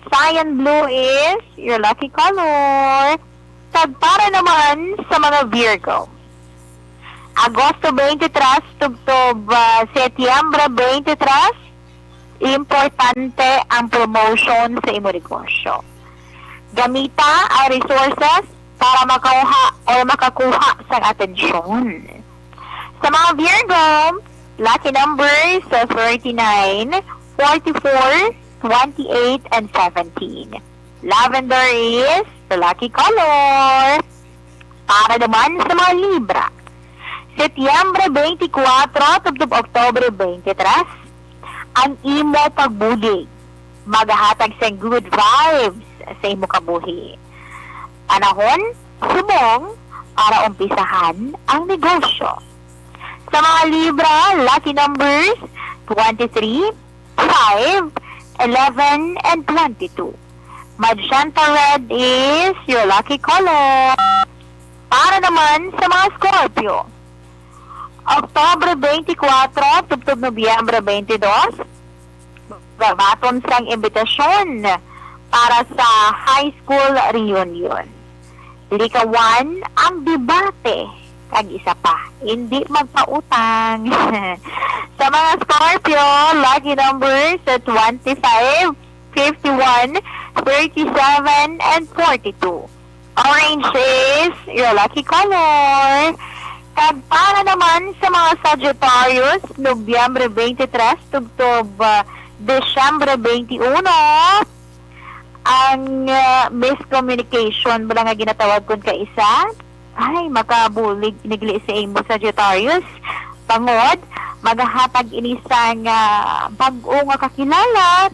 Cyan blue is your lucky color. Kag para naman sa mga Virgo, Agosto twenty-three tubtob, ah, Setyembre twenty-three, importante ang promotion sa imo negosyo. Gamita ang resources para makauha or makakuha sang atensyon. Sa mga Virgo, lucky numbers sa thirty-nine, forty-four, twenty-eight, and seventeen. Lavender is the lucky color. Para naman sa mga Libra, Setyembre twenty-four tubtob Oktubre twenty-three, ang imo pagbulig magahatag sang good vibes sa imo kabuhi. Panahon subong para umpisahan ang negosyo. Sa mga Libra, lucky numbers twenty-three, five, eleven, and twenty-two. Magenta red is your lucky color. Para naman sa mga Scorpio, Oktubre twenty-four tubtob Nobyembre twenty-two, gabaton sang imbitasyon para sa high school reunion. Likawan ang debate kag isa pa, hindi magpautang. Sa mga Scorpio, lucky numbers sa twenty-five, fifty-one, thirty-seven, and forty-two. Orange is your lucky color. Kag para naman sa mga Sagittarius, Nobyembre twenty-three tubtob, ah, Disyembre twenty-one, ang, ah, miscommunication bala nga ginatawag kon kaisa, ay, makabulig ini sa imo, Sagittarius. Bangod, magahatag ini sang, ah, bag-o nga kakilala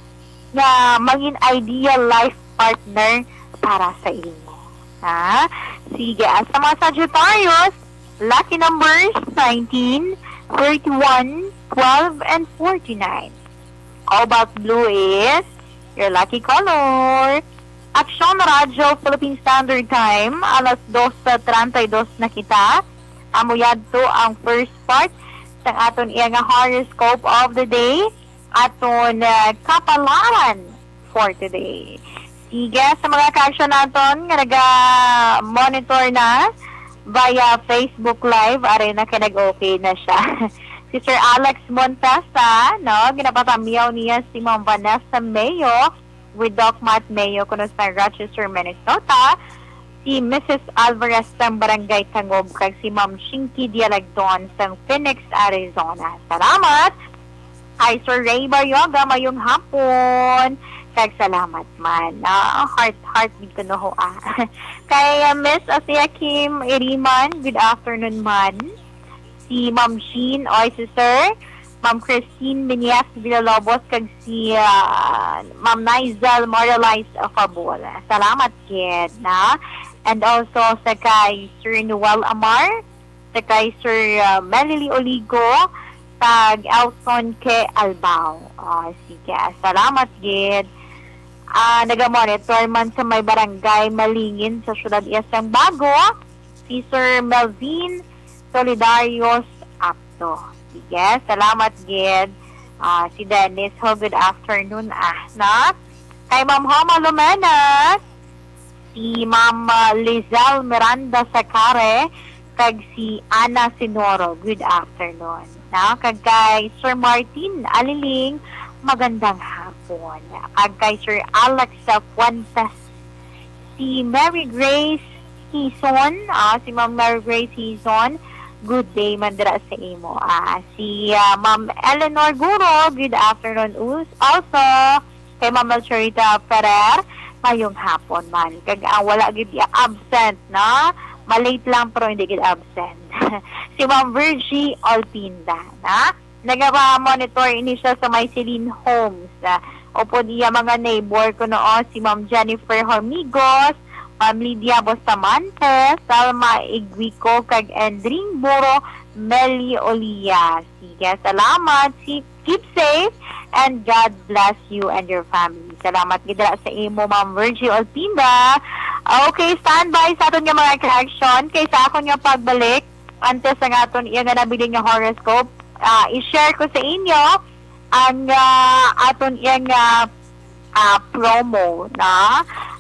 nga mangin ideal life partner para sa imo. Ha? Sige, ah, sa mga Sagittarius, lucky numbers nineteen, thirty-one, twelve, and forty-nine. Cobalt blue is your lucky color. Aksyon Radyo Philippine Standard Time, alas dos treinta y dos na kita. Amo yadto ang first part sang aton iya nga horoscope of the day, aton, ah, kapalaran for today. Sige, sa mga kaaksyon naton nga naga-monitor na via Facebook Live, ari na kay nag-okay na siya. Si Sir Alex Montesa, no, ginapatamyaw niya si Ma'am Vanessa Mayo with Doc Matt Mayo kuno sa Rochester, Minnesota. Si Missus Alvarez sang Barangay Tangob kag si Ma'am Shinky Dialagdon sang Phoenix, Arizona. Salamat. Hi, Sir Ray Baryoga, mayong hapon. Kag salamat man. Ah, heart, heart gid ko, no, ho, ah. Kay, ah, Miss Asia Kim Iriman, good afternoon man. Si Ma'am Jean, oy, si Sir. Ma'am Christine Minias Villalobos, kag si, ah, Ma'am Nigel Moralize Fabol. Salamat gid, na. And also sa kay Sir Noel Amar, sa kay Sir, ah, Melily Oligo, kag Elson K. Albao. Ah, sige, salamat gid. Ah, naga-monitor man sa may barangay Malingin sa siyudad iya sang Bago, si Sir Melvin Solidarios Apto. Sige, salamat gid. Ah, si Dennis, ho, good afternoon, ah, na? Kay Ma'am Homa Lumena, si Ma'am, ah, Lizelle Miranda Sacare, kag si Ana Sinoro, good afternoon. Na, kag kay Sir Martin Aliling, magandang hapon. Kag kay Sir Alex Fuentes si Mary Grace Hison, ah, si Ma'am Mary Grace Hison, good day man dira sa imo. Ah, si, ah, Ma'am Eleanor Guro, good afternoon us-, also. Kay Ma'am Melchorita Ferrer, mayong hapon man. Kag ang wala gid absent, no? Ma-late lang pero hindi gid absent. Si Ma'am Virgie Olpinda, na nagapa-monitor ini siya sa may Celine Homes. Ah, upod iya mga neighbor kuno, o, si Ma'am Jennifer Hormigos, Ma'am Lydia Bustamante, Salma Iguico, kag Endring Buro Meli Olia. Sige, salamat. Si Keep safe and God bless you and your family. Salamat gid dira sa imo, Ma'am Virgie Olpinda. Okay, standby sa aton nga mga ka-action. Kay sa akon nga pagbalik, antes ang aton iya nga nabilin nga horoscope, ah, i-share ko sa inyo ang, ah, aton iya nga, ah, promo, no?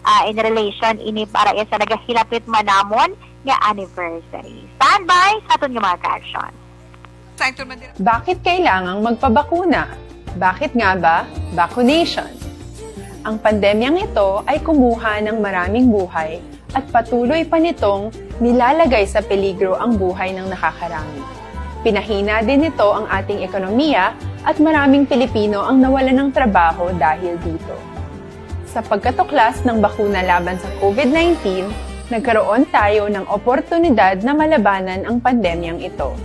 Ah, in relation ini para iya sa nagahilapit man namon nga anniversary. Standby sa aton nga mga ka-action. Bakit kailangang magpabakuna? Bakit nga ba vaccination? Ang pandemyang ito ay kumuha ng maraming buhay at patuloy pa nitong nilalagay sa peligro ang buhay ng nakakarami. Pinahina din nito ang ating ekonomiya at maraming Pilipino ang nawalan ng trabaho dahil dito. Sa pagkatuklas ng bakuna laban sa COVID nineteen, nagkaroon tayo ng oportunidad na malabanan ang pandemyang ito.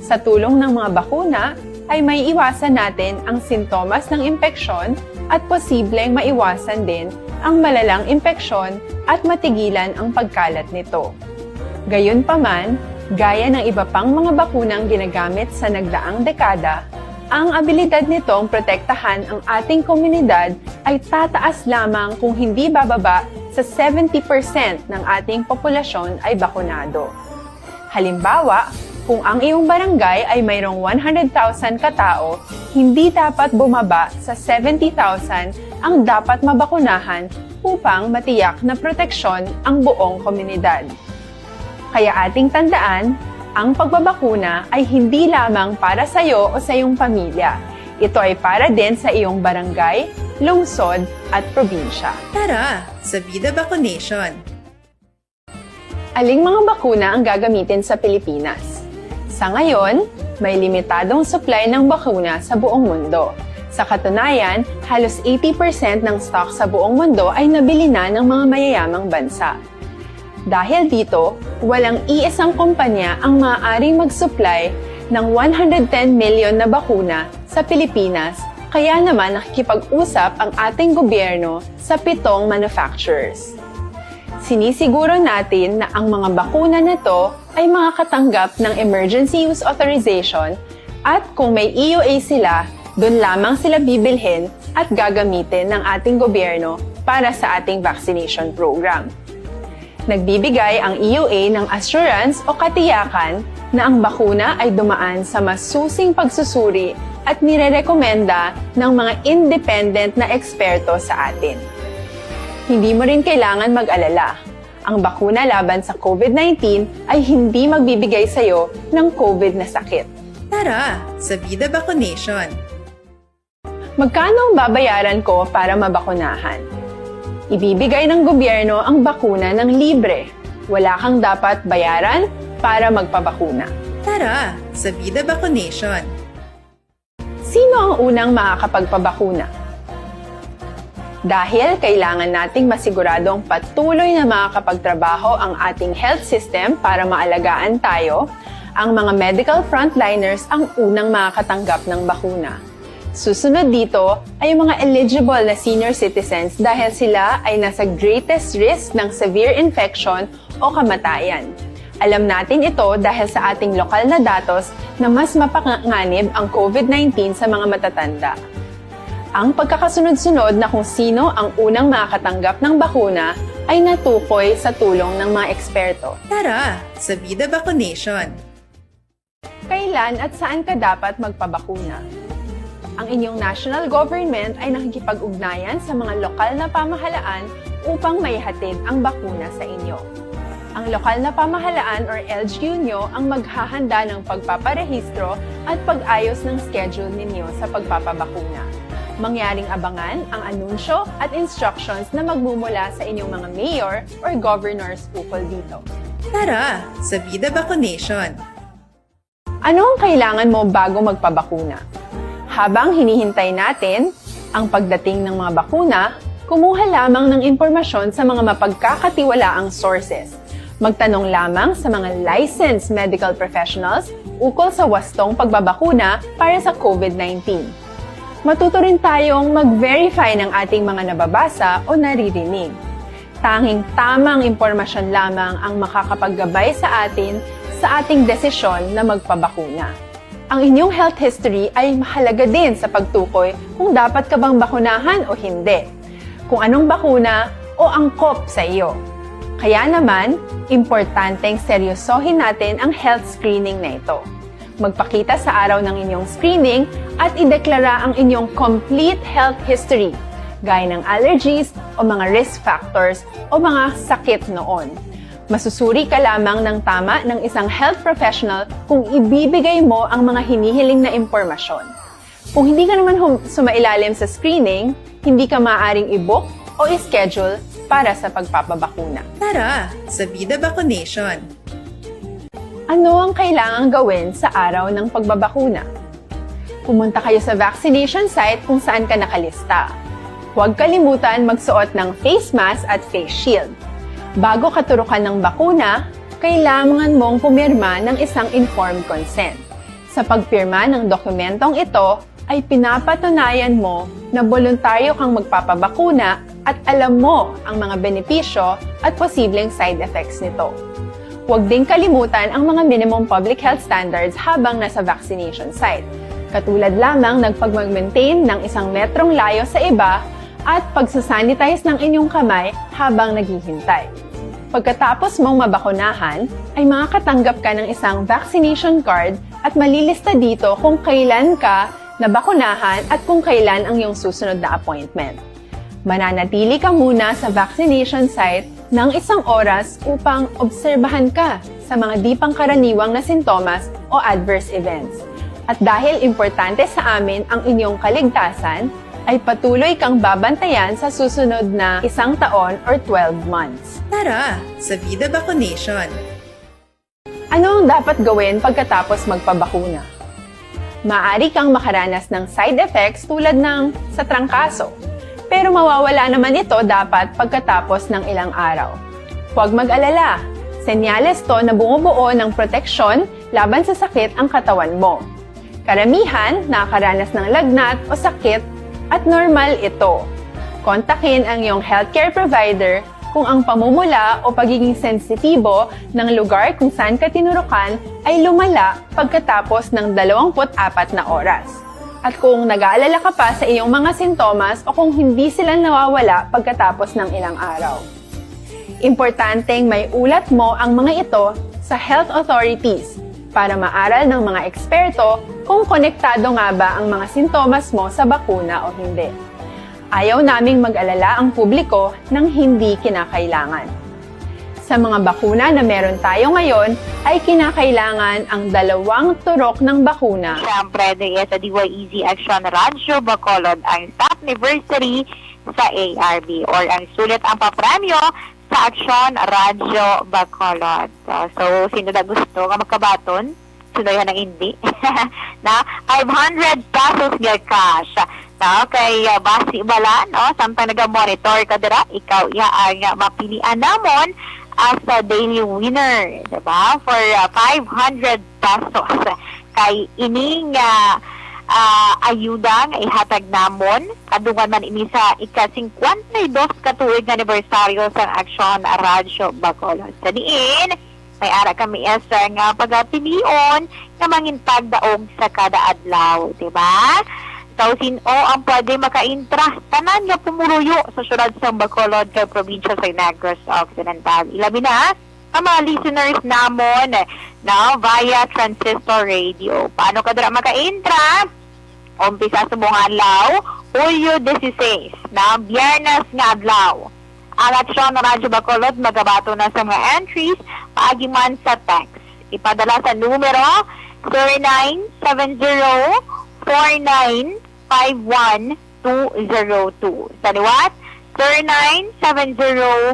Sa tulong ng mga bakuna, ay may iwasan natin ang sintomas ng impeksyon at posibleng maiwasan din ang malalang impeksyon at matigilan ang pagkalat nito. Gayunpaman, gaya ng iba pang mga bakunang ginagamit sa nagdaang dekada, ang abilidad nitong protektahan ang ating komunidad ay tataas lamang kung hindi bababa sa seventy percent ng ating populasyon ay bakunado. Halimbawa, kung ang iyong barangay ay mayroong one hundred thousand katao, hindi dapat bumaba sa seventy thousand ang dapat mabakunahan upang matiyak na proteksyon ang buong komunidad. Kaya ating tandaan, ang pagbabakuna ay hindi lamang para sa iyo o sa iyong pamilya. Ito ay para din sa iyong barangay, lungsod, at probinsya. Tara, sa Vida Vaccination! Aling mga bakuna ang gagamitin sa Pilipinas? Sa ngayon, may limitadong supply ng bakuna sa buong mundo. Sa katunayan, halos eighty percent ng stock sa buong mundo ay nabili na ng mga mayayamang bansa. Dahil dito, walang iisang kumpanya ang maaaring mag-supply ng one hundred ten million na bakuna sa Pilipinas, kaya naman nakikipag-usap ang ating gobyerno sa pitong manufacturers. Sinisiguro natin na ang mga bakuna na to ay makakatanggap ng Emergency Use Authorization at kung may E U A sila, doon lamang sila bibilhin at gagamitin ng ating gobyerno para sa ating vaccination program. Nagbibigay ang E U A ng assurance o katiyakan na ang bakuna ay dumaan sa masusing pagsusuri at nirerekomenda ng mga independent na eksperto sa atin. Hindi mo rin kailangan mag-alala. Ang bakuna laban sa COVID nineteen ay hindi magbibigay sa iyo ng COVID na sakit. Tara, sa Vida Vaccination! Magkano ang babayaran ko para mabakunahan? Ibibigay ng gobyerno ang bakuna ng libre. Wala kang dapat bayaran para magpabakuna. Tara, sa Vida Vaccination! Sino ang unang makakapagpabakuna? Dahil kailangan nating masiguradong patuloy na makakapagtrabaho ang ating health system para maalagaan tayo, ang mga medical frontliners ang unang makakatanggap ng bakuna. Susunod dito ay ang mga eligible na senior citizens dahil sila ay nasa greatest risk ng severe infection o kamatayan. Alam natin ito dahil sa ating lokal na datos na mas mapanganib ang COVID nineteen sa mga matatanda. Ang pagkakasunod-sunod na kung sino ang unang makakatanggap ng bakuna ay natukoy sa tulong ng mga eksperto. Tara, sa Vida Vaccination! Kailan at saan ka dapat magpabakuna? Ang inyong national government ay nakikipag-ugnayan sa mga lokal na pamahalaan upang maihatid ang bakuna sa inyo. Ang lokal na pamahalaan or L G U nyo ang maghahanda ng pagpaparehistro at pag-ayos ng schedule ninyo sa pagpapabakuna. Mangyaring abangan ang anunsyo at instructions na magmumula sa inyong mga mayor or governors ukol dito. Tara, sa Vida Vaccination! Ano ang kailangan mo bago magpabakuna? Habang hinihintay natin ang pagdating ng mga bakuna, kumuha lamang ng impormasyon sa mga mapagkakatiwalaang sources. Magtanong lamang sa mga licensed medical professionals ukol sa wastong pagbabakuna para sa COVID nineteen. Matuto rin tayong mag-verify ng ating mga nababasa o naririnig. Tanging tamang impormasyon lamang ang makakapaggabay sa atin sa ating desisyon na magpabakuna. Ang inyong health history ay mahalaga din sa pagtukoy kung dapat ka bang bakunahan o hindi, kung anong bakuna o angkop sa iyo. Kaya naman, importanteng seryosohin natin ang health screening na ito. Magpakita sa araw ng inyong screening at ideklara ang inyong complete health history, gaya ng allergies o mga risk factors o mga sakit noon. Masusuri ka lamang ng tama ng isang health professional kung ibibigay mo ang mga hinihiling na impormasyon. Kung hindi ka naman hum- sumailalim sa screening, hindi ka maaaring i-book o i-schedule para sa pagpapabakuna. Tara sa Vida Vaccination! Ano ang kailangang gawin sa araw ng pagbabakuna? Pumunta kayo sa vaccination site kung saan ka nakalista. Huwag kalimutan magsuot ng face mask at face shield. Bago ka turukan ng bakuna, kailangan mong pumirma ng isang informed consent. Sa pagpirma ng dokumentong ito ay pinapatunayan mo na boluntaryo kang magpapabakuna at alam mo ang mga benepisyo at posibleng side effects nito. Huwag ding kalimutan ang mga minimum public health standards habang nasa vaccination site, katulad lamang ng pagmag-maintain ng isang metrong layo sa iba at pagsasanitize ng inyong kamay habang naghihintay. Pagkatapos mong mabakunahan, ay makakatanggap ka ng isang vaccination card at malilista dito kung kailan ka nabakunahan at kung kailan ang iyong susunod na appointment. Mananatili ka muna sa vaccination site ng isang oras upang obserbahan ka sa mga di pangkaraniwang na sintomas o adverse events. At dahil importante sa amin ang inyong kaligtasan, ay patuloy kang babantayan sa susunod na isang taon or twelve months. Tara sa Vida Vaccination! Ano ang dapat gawin pagkatapos magpabakuna? Maaari kang makaranas ng side effects tulad ng sa trangkaso, pero mawawala naman ito dapat pagkatapos ng ilang araw. Huwag mag-alala, senyales to na bumubuo ng proteksyon laban sa sakit ang katawan mo. Karamihan nakakaranas ng lagnat o sakit at normal ito. Kontakin ang iyong healthcare provider kung ang pamumula o pagiging sensitibo ng lugar kung saan ka tinurukan ay lumala pagkatapos ng dalawampu't apat na oras, at kung nag-aalala ka pa sa iyong mga sintomas o kung hindi sila nawawala pagkatapos ng ilang araw. Importanteng may ulat mo ang mga ito sa health authorities para maaral ng mga eksperto kung konektado nga ba ang mga sintomas mo sa bakuna o hindi. Ayaw naming mag-alala ang publiko ng hindi kinakailangan. Sa mga bakuna na meron tayo ngayon, ay kinakailangan ang dalawang turok ng bakuna. Siyempre, D S, D Y E Z Aksyon Radyo Bacolod ang staff anniversary sa A R B, or ang sulit ang papremyo sa Aksyon Radyo Bacolod. So, so, sino na gusto nga makabaton? Sino yan ang hindi? Na five hundred pesos nga cash. Na, kay, ah, basi bala, no? Samtang naga-monitor ka dira, ikaw iya ang, ah, mapilian namon as a daily winner, diba? For, ah, five hundred pesos. Kay ini nga, ah, ayuda nga ihatag namon, kadungan man ini sa ika-singkwenta y dos ka tuig nga anibersaryo sang Aksyon Radyo Bacolod. Sa diin, may ara kami isa nga pagapilion nga mangin pagdaog sa kada adlaw, di ba? So, sin-o ang pwede makaintra? Tanan nga pumuluyo sa siyudad sang Bacolod kag probinsya sa Negros Occidental. Ilabi na ang mga listeners namon, no, via transistor radio. Paano ka dira makaintra? Umpisa sa buong adlaw, Hulyo dieciséis, na Biyernes nga adlaw. Ang Aksyon Radyo Bacolod magabaton na sa mga entries paagi man sa text. Ipadala sa numero zero nine seven zero four nine five one two zero two. Sa liwat, zero nine seven zero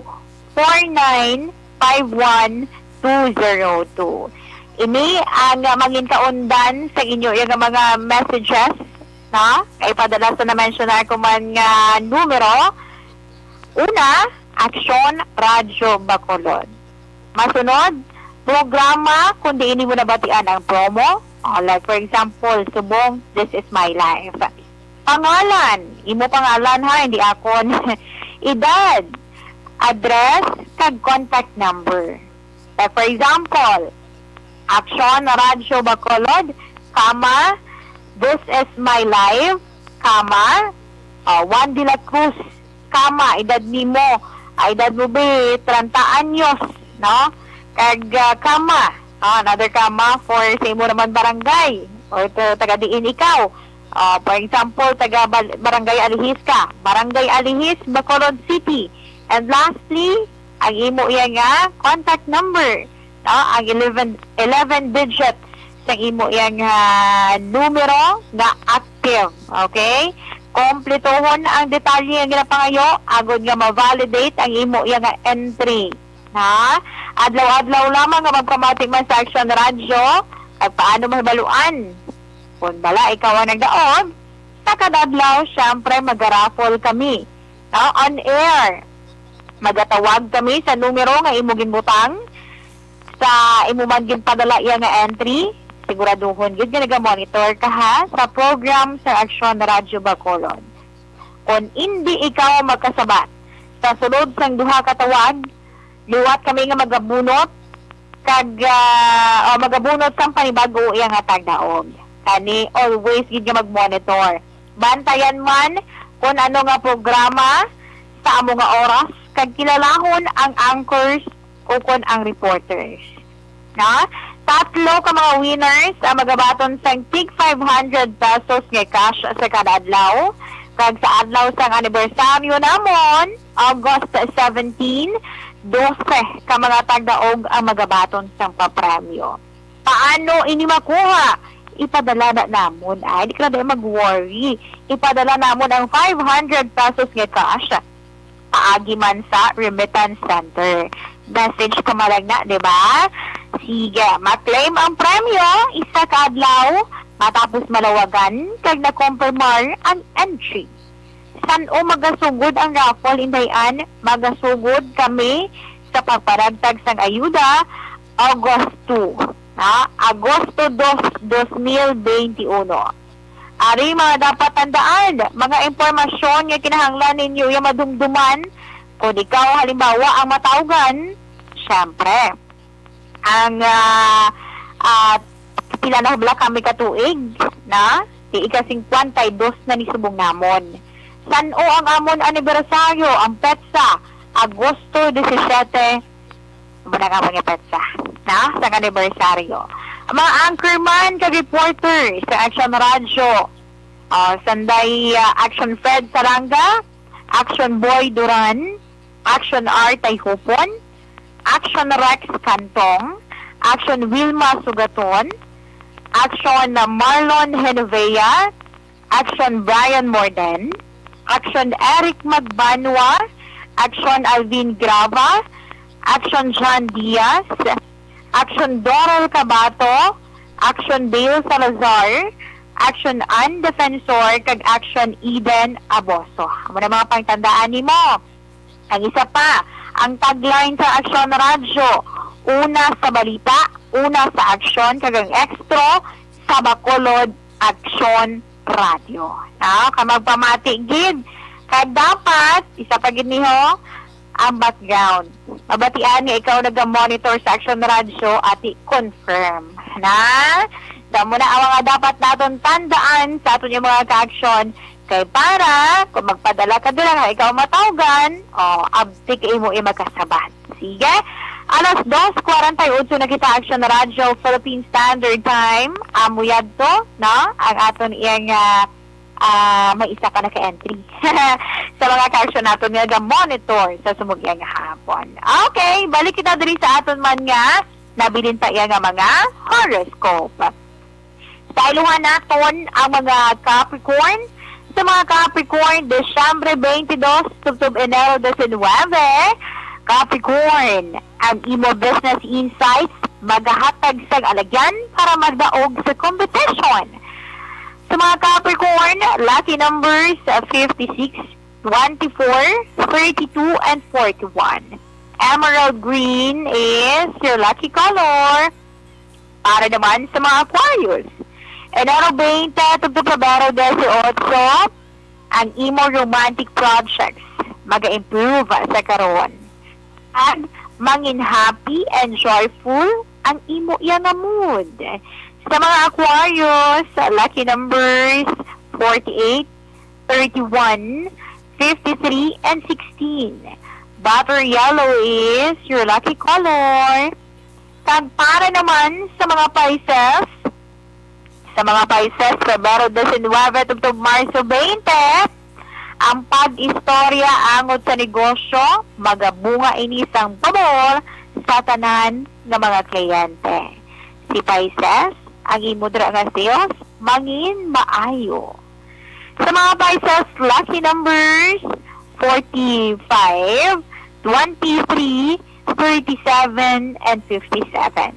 four nine five one two zero two. Ini ang, ah, mangin kaundan sa inyo nga mga messages, no? Kay padala sa na-mentionar ko man nga numero. Una, Aksyon Radyo Bacolod. Masunod, programa kung diin nimo nabatian ang promo. Oh, like for example, subong, This Is My Life. Pangalan, imo pangalan ha, hindi akon. Edad, address, kag contact number. Like for example, Aksyon Radyo Bacolod, kama, This Is My Life, kama, uh, Juan de la Cruz, kama, edad nimo, ah, edad mo bi, treinta anyos, no? Kag, ah, kama, ah, another kama for sa imo naman barangay or to, taga diin ikaw. Ah, for example, taga Bal- Barangay Alihis ka, Barangay Alihis, Bacolod City. And lastly, ang imo iya nga contact number, no? Ang eleven, eleven digit sa imo iya nga numero nga active. Okay? Kompletohon ang detalye nga ginapangayo agod nga ma-validate ang imo iya nga entry. Ha? Adlaw-adlaw lamang nga magpamati man sa Aksyon Radyo, kag paano mahibaluan? Kung bala ikaw ang nagdaog, sa kada adlaw, syempre, magaraffle kami. No? On air. Magatawag kami sa numero nga imo ginbutang sa imo man ginpadala iya nga entry. Siguraduhon gid nga naga-monitor ka ha sa program sa Aksyon Radyo Bacolod. Kung indi ikaw makasabat sa sulod sang duha ka tawag, liwat kami nga magabunot kag, ah, o magabunot sang panibag-o iya nga tagdaog. Kani always gid nga mag-monitor. Bantayan man kung ano nga programa sa amo nga oras kag kilalahon ang anchors ukon ang reporters. Na? Tatlo ka mga winners ang magabaton sang tig five hundred pesos nga cash sa kada adlaw. Kag sa adlaw sang anibersaryo namon, August seventeen, dose ka mga tagdaog ang magabaton sang papremyo. Paano ini makuha? Ipadala na namon. Ay, di ka na mag-worry. Ipadala namon ang five hundred pesos nga cash paagi man sa remittance center. Message ka man lang na, di ba? Sige, ma-claim ang premyo, isa ka adlaw, matapos malawagan, kag na-confirmar ang entry. San-o magasugod ang raffle, Inday Ann? Magasugod kami sa pagpanagtag sang ayuda, August two, ha? Agosto dos, dos mil benti uno. Ari mga dapat tandaan, mga impormasyon nga kinahanglan ninyo nga madumduman. Kung ikaw, halimbawa, ang matawgan, syempre, ang, ah, ah, pila na bala kami ka tuig, na? Di ika-singkwenta y dos na ni subong namon. San-o ang amon anibersaryo, ang petsa, Agosto disisiete, amo na nga mga petsa, na? Sang anibersaryo. Ang mga anchorman kag reporter sa Action Radyo, ah, sanday, ah, Action Fred Saranga, Action Boy Duran, Action R Tayhupon, Action Rex Cantong, Action Wilma Sugaton, Action Marlon Genovea, Action Brian Morden, Action Eric Magbanwa, Action Alvin Grava, Action John Diaz, Action Doral Cabato, Action Dale Salazar, Action Ann Defensor, kag Action Eden Aboso. Amo na mga pangtandaan nimo. Ang isa pa, ang tagline sa Action Radyo, una sa balita, una sa aksyon, kag ang extra sa Bacolod Aksyon Radyo. Ah, ka magpamati gid. Kag dapat, isa pa gid niho, ang background. Mabatian nga ikaw naga-monitor sa Action Radyo, ati confirm. Na? Damo na ang mga dapat naton tandaan sa aton yung mga ka-aksyon. Kay para, kung magpadala ka dira nga ikaw matawgan, o, abtik imo imakasabat. Sige. Alas dos kwarenta y ocho na kita, Action Radyo, Philippine Standard Time. Amo yadto, no? Ang aton iyang, ah, ah, may isa ka na ka-entry sa mga ka-action naton nga ga-monitor sa sumugyan nga hapon. Okay, balik kita diri sa aton man nga nabilin pa iya nga mga horoscope. Sa iluhan naton ang mga Capricorn. Sa mga Capricorn, Disyembre twenty-two, tubtob Enero diecinuebe, Capricorn, ang imo business insights magahatag sang alagyan para magdaog sa competition. Sa mga Capricorn, lucky numbers fifty-six, twenty-four, thirty-two, and forty-one. Emerald green is your lucky color. Para naman sa mga Aquarius, Enero twenty tubtob Pebrero eighteen, ang imo romantic projects maga-improve sa karon. Ag mangin happy and joyful ang imo iya nga mood. Sa mga Aquarius, lucky numbers forty-eight, thirty-one, fifty-three, and sixteen. Butter yellow is your lucky color. Kag para naman sa mga Pisces, sa mga Pisces, Pebrero diecinuebe tubtob Marso twenty, ang pag-istorya angot sa negosyo, magabunga ini sang pabor sa tanan nga mga kliyente. Si Pisces, ang imo dira nga sales, mangin maayo. Sa mga Pisces, lucky numbers forty-five, twenty-three, thirty-seven, and fifty-seven.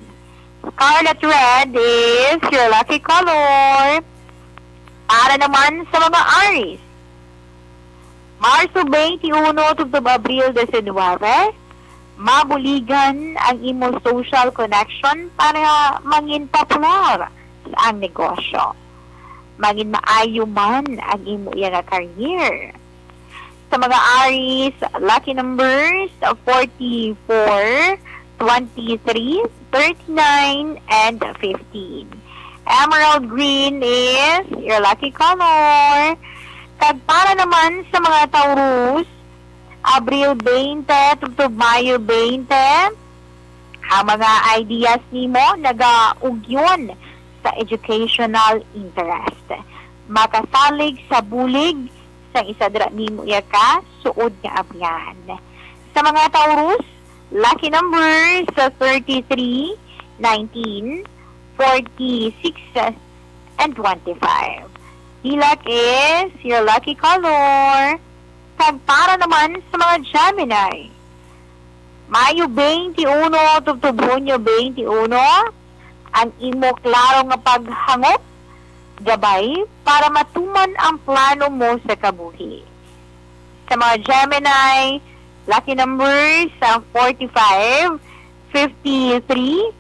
Scarlet red is your lucky color. Para naman sa mga Aries, Marso twenty-one tubtob Abril diecinuebe, mabuligan ang imo social connection para mangin popular ang negosyo. Mangin maayo man ang imo iya nga career. Sa mga Aries, lucky numbers forty-four, twenty-three, thirty-nine, and fifteen. Emerald green is your lucky color. Kag para naman sa mga Taurus, Abril twenty tubtob Mayo twenty, ang mga ideas nimo nagaugyon sa educational interest. Makasalig sa bulig sa isa dira nimo iya ka suod nga abyan. Sa mga Taurus, lucky numbers sa thirty-three, nineteen, forty-six, and twenty-five. Lilac is your lucky color. Kag para naman sa mga Gemini, Mayo twenty-one tubtob Hunyo twenty-one, ang imo klaro nga paghangop gabay para matuman ang plano mo sa kabuhi. Sa mga Gemini, lucky numbers ang forty-five, fifty-three,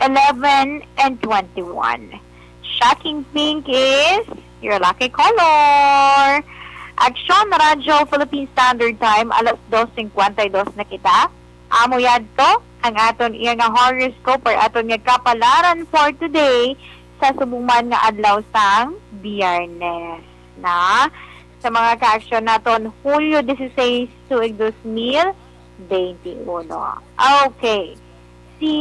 eleven, and twenty-one. Shocking pink is your lucky color. Aksyon Radyo Philippine Standard Time, alas dos cincuenta y dos na kita. Amo yadto ang aton iya nga horoscope or aton nga kapalaran for today sa subong man nga adlaw sang Biyernes na. Sa mga kaaksyon naton, Hulyo dieciséis tuig dos mil veintiuno. Okay. Si,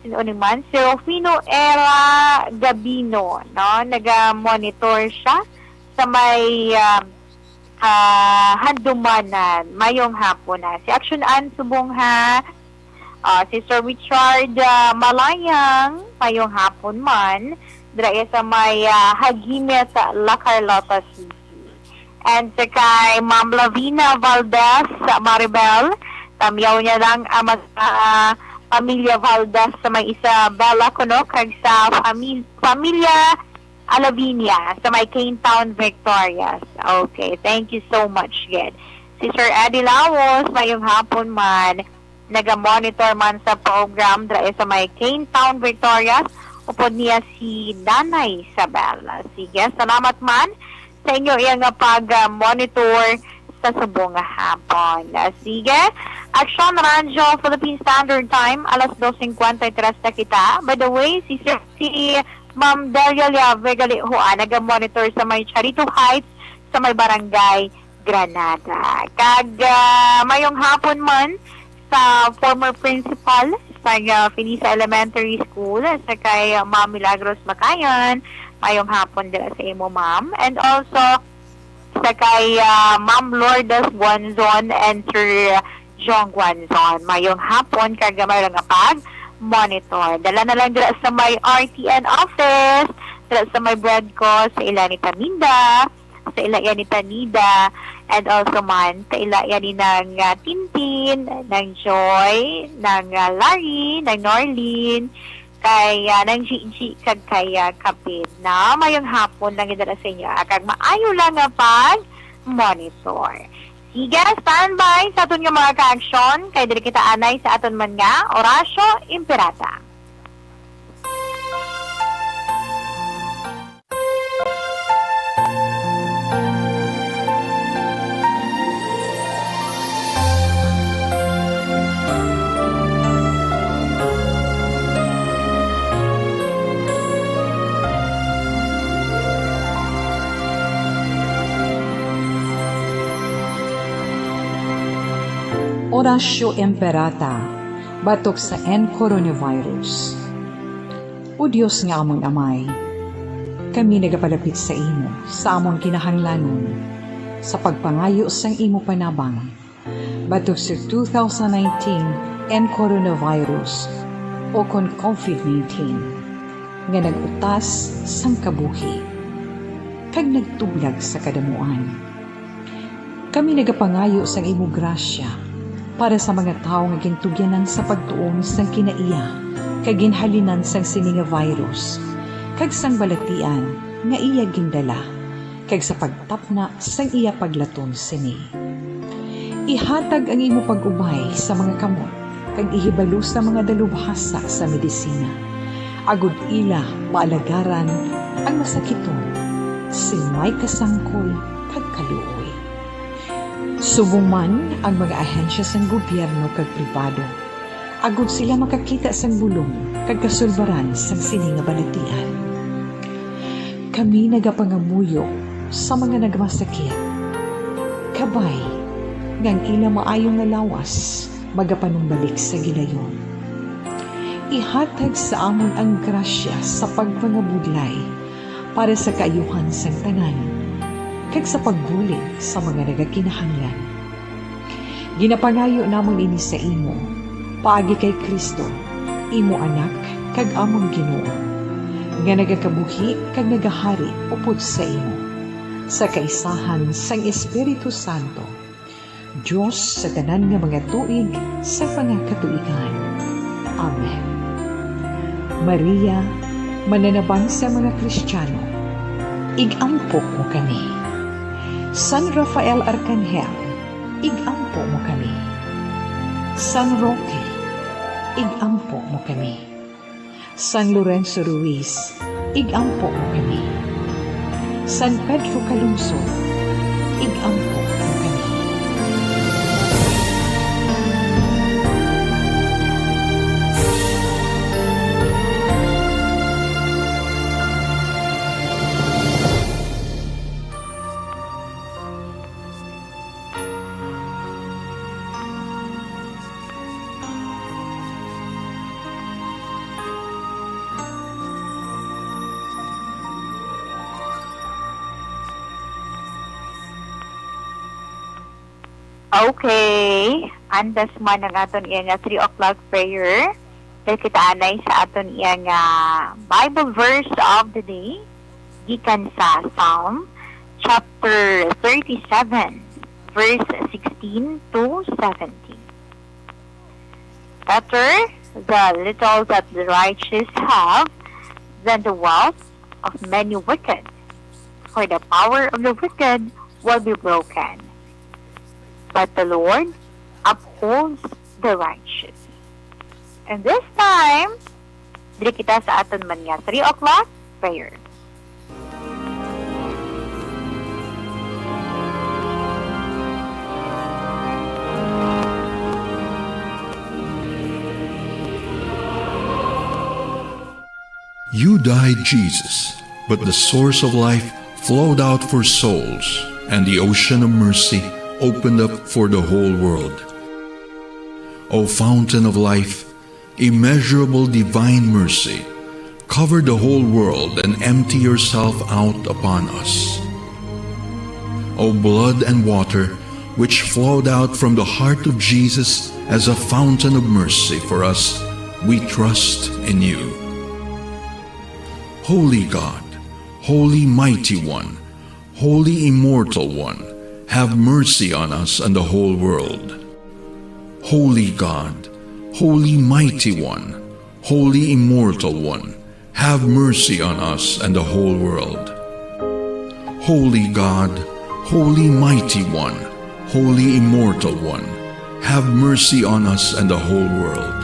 sino ni man? Si Rufino Era Gabino, no? Naga-monitor siya sa may, ah, ah, Handumanan. Mayong hapon na. Si Action Ann Subong ha. Ah, si Sir Richard, ah, Malayang, mayong hapon man. Dira iya sa may, ah, Hagimit, La Carlota City. And sa kay Ma'am Lavina Valdez, Maribel, tamyaw niya lang ang mga, ah, pamilya Valdez sa may Isabela kuno kag sa pamil-, pamilya Alavinia sa may Cane Town, Victorias. Okay, thank you so much, gid. Si Sir Eddie Laos, mayong hapon man, naga-monitor man sa program dra sa may Cane Town, Victorias, upod niya si Danay Isabel. Sige, salamat man sa inyo iya nga pag-monitor sa subong nga hapon. Ah, sige, Aksyon Radyo Philippine Standard Time, alas dos cincuenta y tres na kita. By the way, si Sir, si Ma'am Delia Liave Galihoa, naga-monitor sa may Charito Heights, sa may Barangay Granada. Kag, ah, mayong hapon man sa former principal sa, ah, Finisa Elementary School, sa kay, ah, Ma'am Milagros Makayan. Mayong hapon dira sa imo, ma'am. And also, sa kay, ah, Ma'am Lourdes Guanzon and Sir John Guanzon. Mayong hapon, kag gamay lang nga pag-monitor. Dala na lang dira sa may R T N office, dira sa may Breadco, sa ila ni Taminda, sa ila iya ni Tanida, and also man, sa ila iya ni nang, ah, Tintin, nang Joy, nang, ah, Larry, nang Norlene, kay, ah, nang Gigi, kag kay, ah, Kapid, na mayong hapon lang gid dira sa inyo, ah, kag maayo lang nga pag-monitor. Sige, standby sa aton nga mga kaaksyon, kay diri kita anay sa aton man nga Oratio Imperata. Oratio Imperata, batok sa N coronavirus. O Dios nga amon Amay, kami nagapalapit sa imo sa amon kinahanglanon sa pagpangayo sang imo panabang batok sa two thousand nineteen N coronavirus, o kon covid nineteen, nga nag-utas sang kabuhi kag nagtublag sa kadamuan. Kami nagapangayo sang imo grasya para sa mga tawo nga gintugyanan sa pagtuon sang kinaiya kag ginhalinan sang sini nga virus, kag sang balatian nga iya gindala, kag sa pagtapna sang iya paglaton sini. Ihatag ang imo pag-ubay sa mga kamot, kag ihibalo sa mga dalubhasa sa medisina, agod ila maalagaran ang masakiton sing may kasangkol kag kaluoy. Subong man ang mga ahensya sang gobyerno kag pribado, agod sila makakita sang bulong kag kasulbaran sang sini nga balatian. Kami nagapangamuyo sa mga nagmasakit, kabay nga ang ila maayo nga lawas magapanumbalik sa gilayon. Ihatag sa amon ang grasya sa pagpangabudlay para sa kaayuhan sang tanan, kag sa pagbulig sa mga nagakinahanglan. Ginapangayo namon ini sa imo, paagi kay Cristo, imo Anak kag amon Ginoo, nga nagakabuhi kag nagahari upod sa imo, sa kaisahan sang Espiritu Santo, Dios sa tanan nga mga tuig sa mga katuigan. Amen. Maria, mananabang sa mga Kristiano, ig-ampo mo kami. San Rafael Arcangel, ig-ampo mo kami. San Roque, ig-ampo mo kami. San Lorenzo Ruiz, ig-ampo mo kami. San Pedro Calungsod, ig-ampo mo kami. Okay, andas man ang aton iya nga three o'clock prayer. Dahil kita anay sa aton iya nga Bible verse of the day, gikan sa Psalm chapter thirty-seven, verse sixteen to seventeen. Better the little that the righteous have than the wealth of many wicked, for the power of the wicked will be broken, but the Lord upholds the righteous. And this time, diri kita sa aton man nga three o'clock prayer. You died, Jesus, but the source of life flowed out for souls, and the ocean of mercy opened up for the whole world. O fountain of life, immeasurable divine mercy, cover the whole world and empty yourself out upon us. O blood and water, which flowed out from the heart of Jesus as a fountain of mercy for us, we trust in you. Holy God, Holy Mighty One, Holy Immortal One, have mercy on us and the whole world. Holy God, Holy Mighty One, Holy Immortal One, have mercy on us and the whole world. Holy God, Holy Mighty One, Holy Immortal One, have mercy on us and the whole world.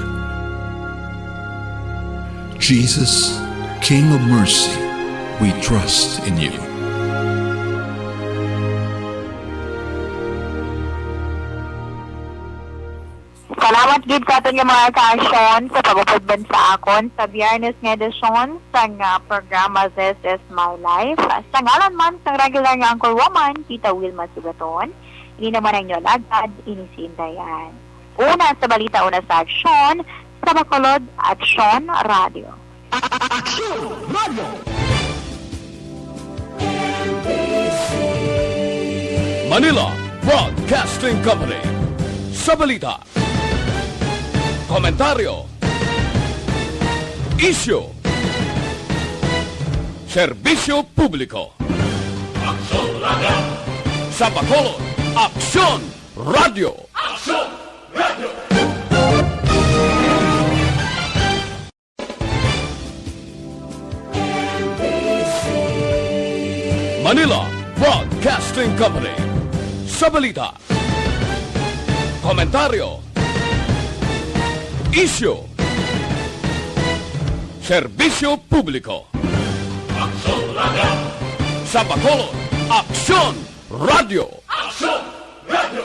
Jesus, King of mercy, we trust in you. Salamat gid sa aton nga mga kaaksyon sa pag-upod man sa akon sa Biyernes nga edisyon sang, ah, programa This Is My Life. Sa ngalan man sang regular nga anchor woman, Tita Wilma Sugaton, ini naman ang inyo alagad, ini si Indayan. Una sa balita, una sa aksyon, sa Bacolod, Aksyon Radio. Aksyon Radio. Manila Broadcasting Company. Sa balita, komentaryo, isyu, serbisyo publiko. Aksyon Radio. Sa Bacolod, Aksyon Radio. Aksyon Radio. Manila Broadcasting Company. Sa balita, komentaryo, isyu, serbisyo publiko. Aksyon Radio. Sa Bacolod, Aksyon Radio. Aksyon Radio.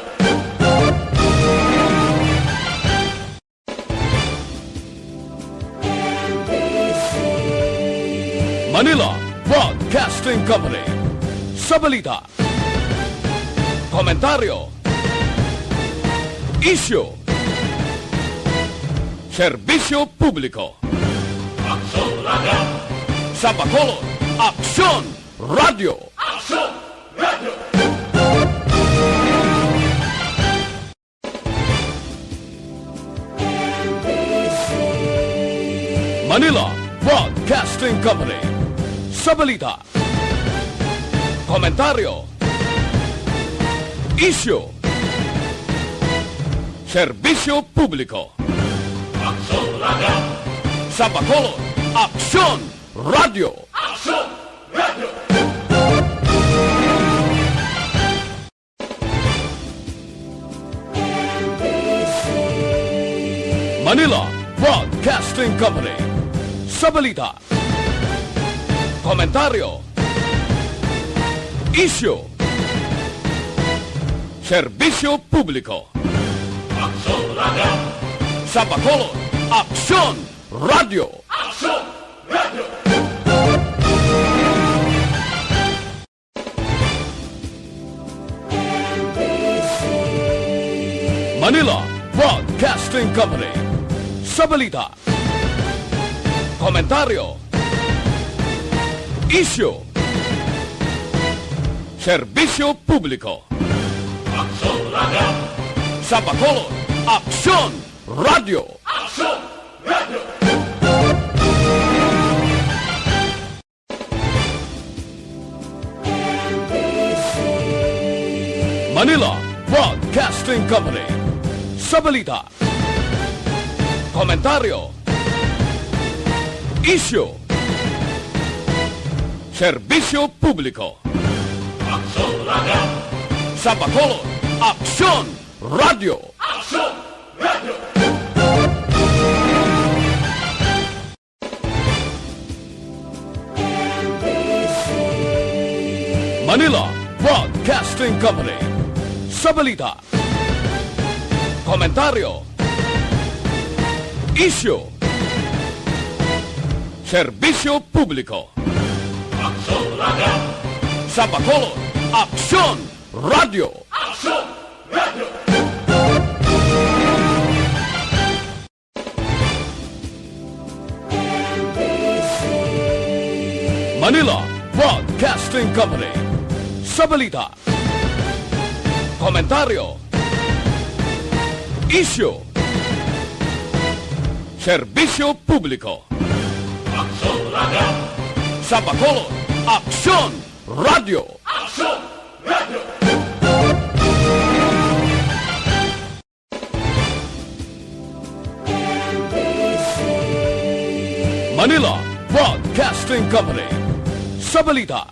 Manila Broadcasting Company. Sa balita, komentaryo, isyu, serbisyo publiko. Aksyon Radio. Sa Bacolod, Aksyon Radio. Aksyon Radio. Manila Broadcasting Company. Sa balita, komentaryo, isyu, serbisyo publiko. Aksyon Radio. Sa Bacolod, Aksyon Radio. Aksyon Radio. Manila Broadcasting Company. Sa balita, komentaryo, isyu, serbisyo publiko. Aksyon Radio. Sa Bacolod, Aksyon Radio. Aksyon Radio. Manila Broadcasting Company. Sa balita, komentaryo, isyu, serbisyo publiko. Aksyon Radio. Sa Bacolod, Aksyon Radio. Aksyon Radio. Manila Broadcasting Company. Sa balita, komentaryo, isyu, serbisyo publiko. Aksyon Radio. Sa Bacolod, Aksyon Radio. Aksyon Radio. Manila Broadcasting Company. Sa balita, komentaryo, isyu, serbisyo publiko. Aksyon Radio. Sa Bacolod, Aksyon Radio. Aksyon Radio. Manila Broadcasting Company. Sa balita, komentaryo, isyu, serbisyo publiko. Aksyon Radio. Sa Bacolod, Aksyon Radio. Aksyon Radio. Manila Broadcasting Company. Sa balita,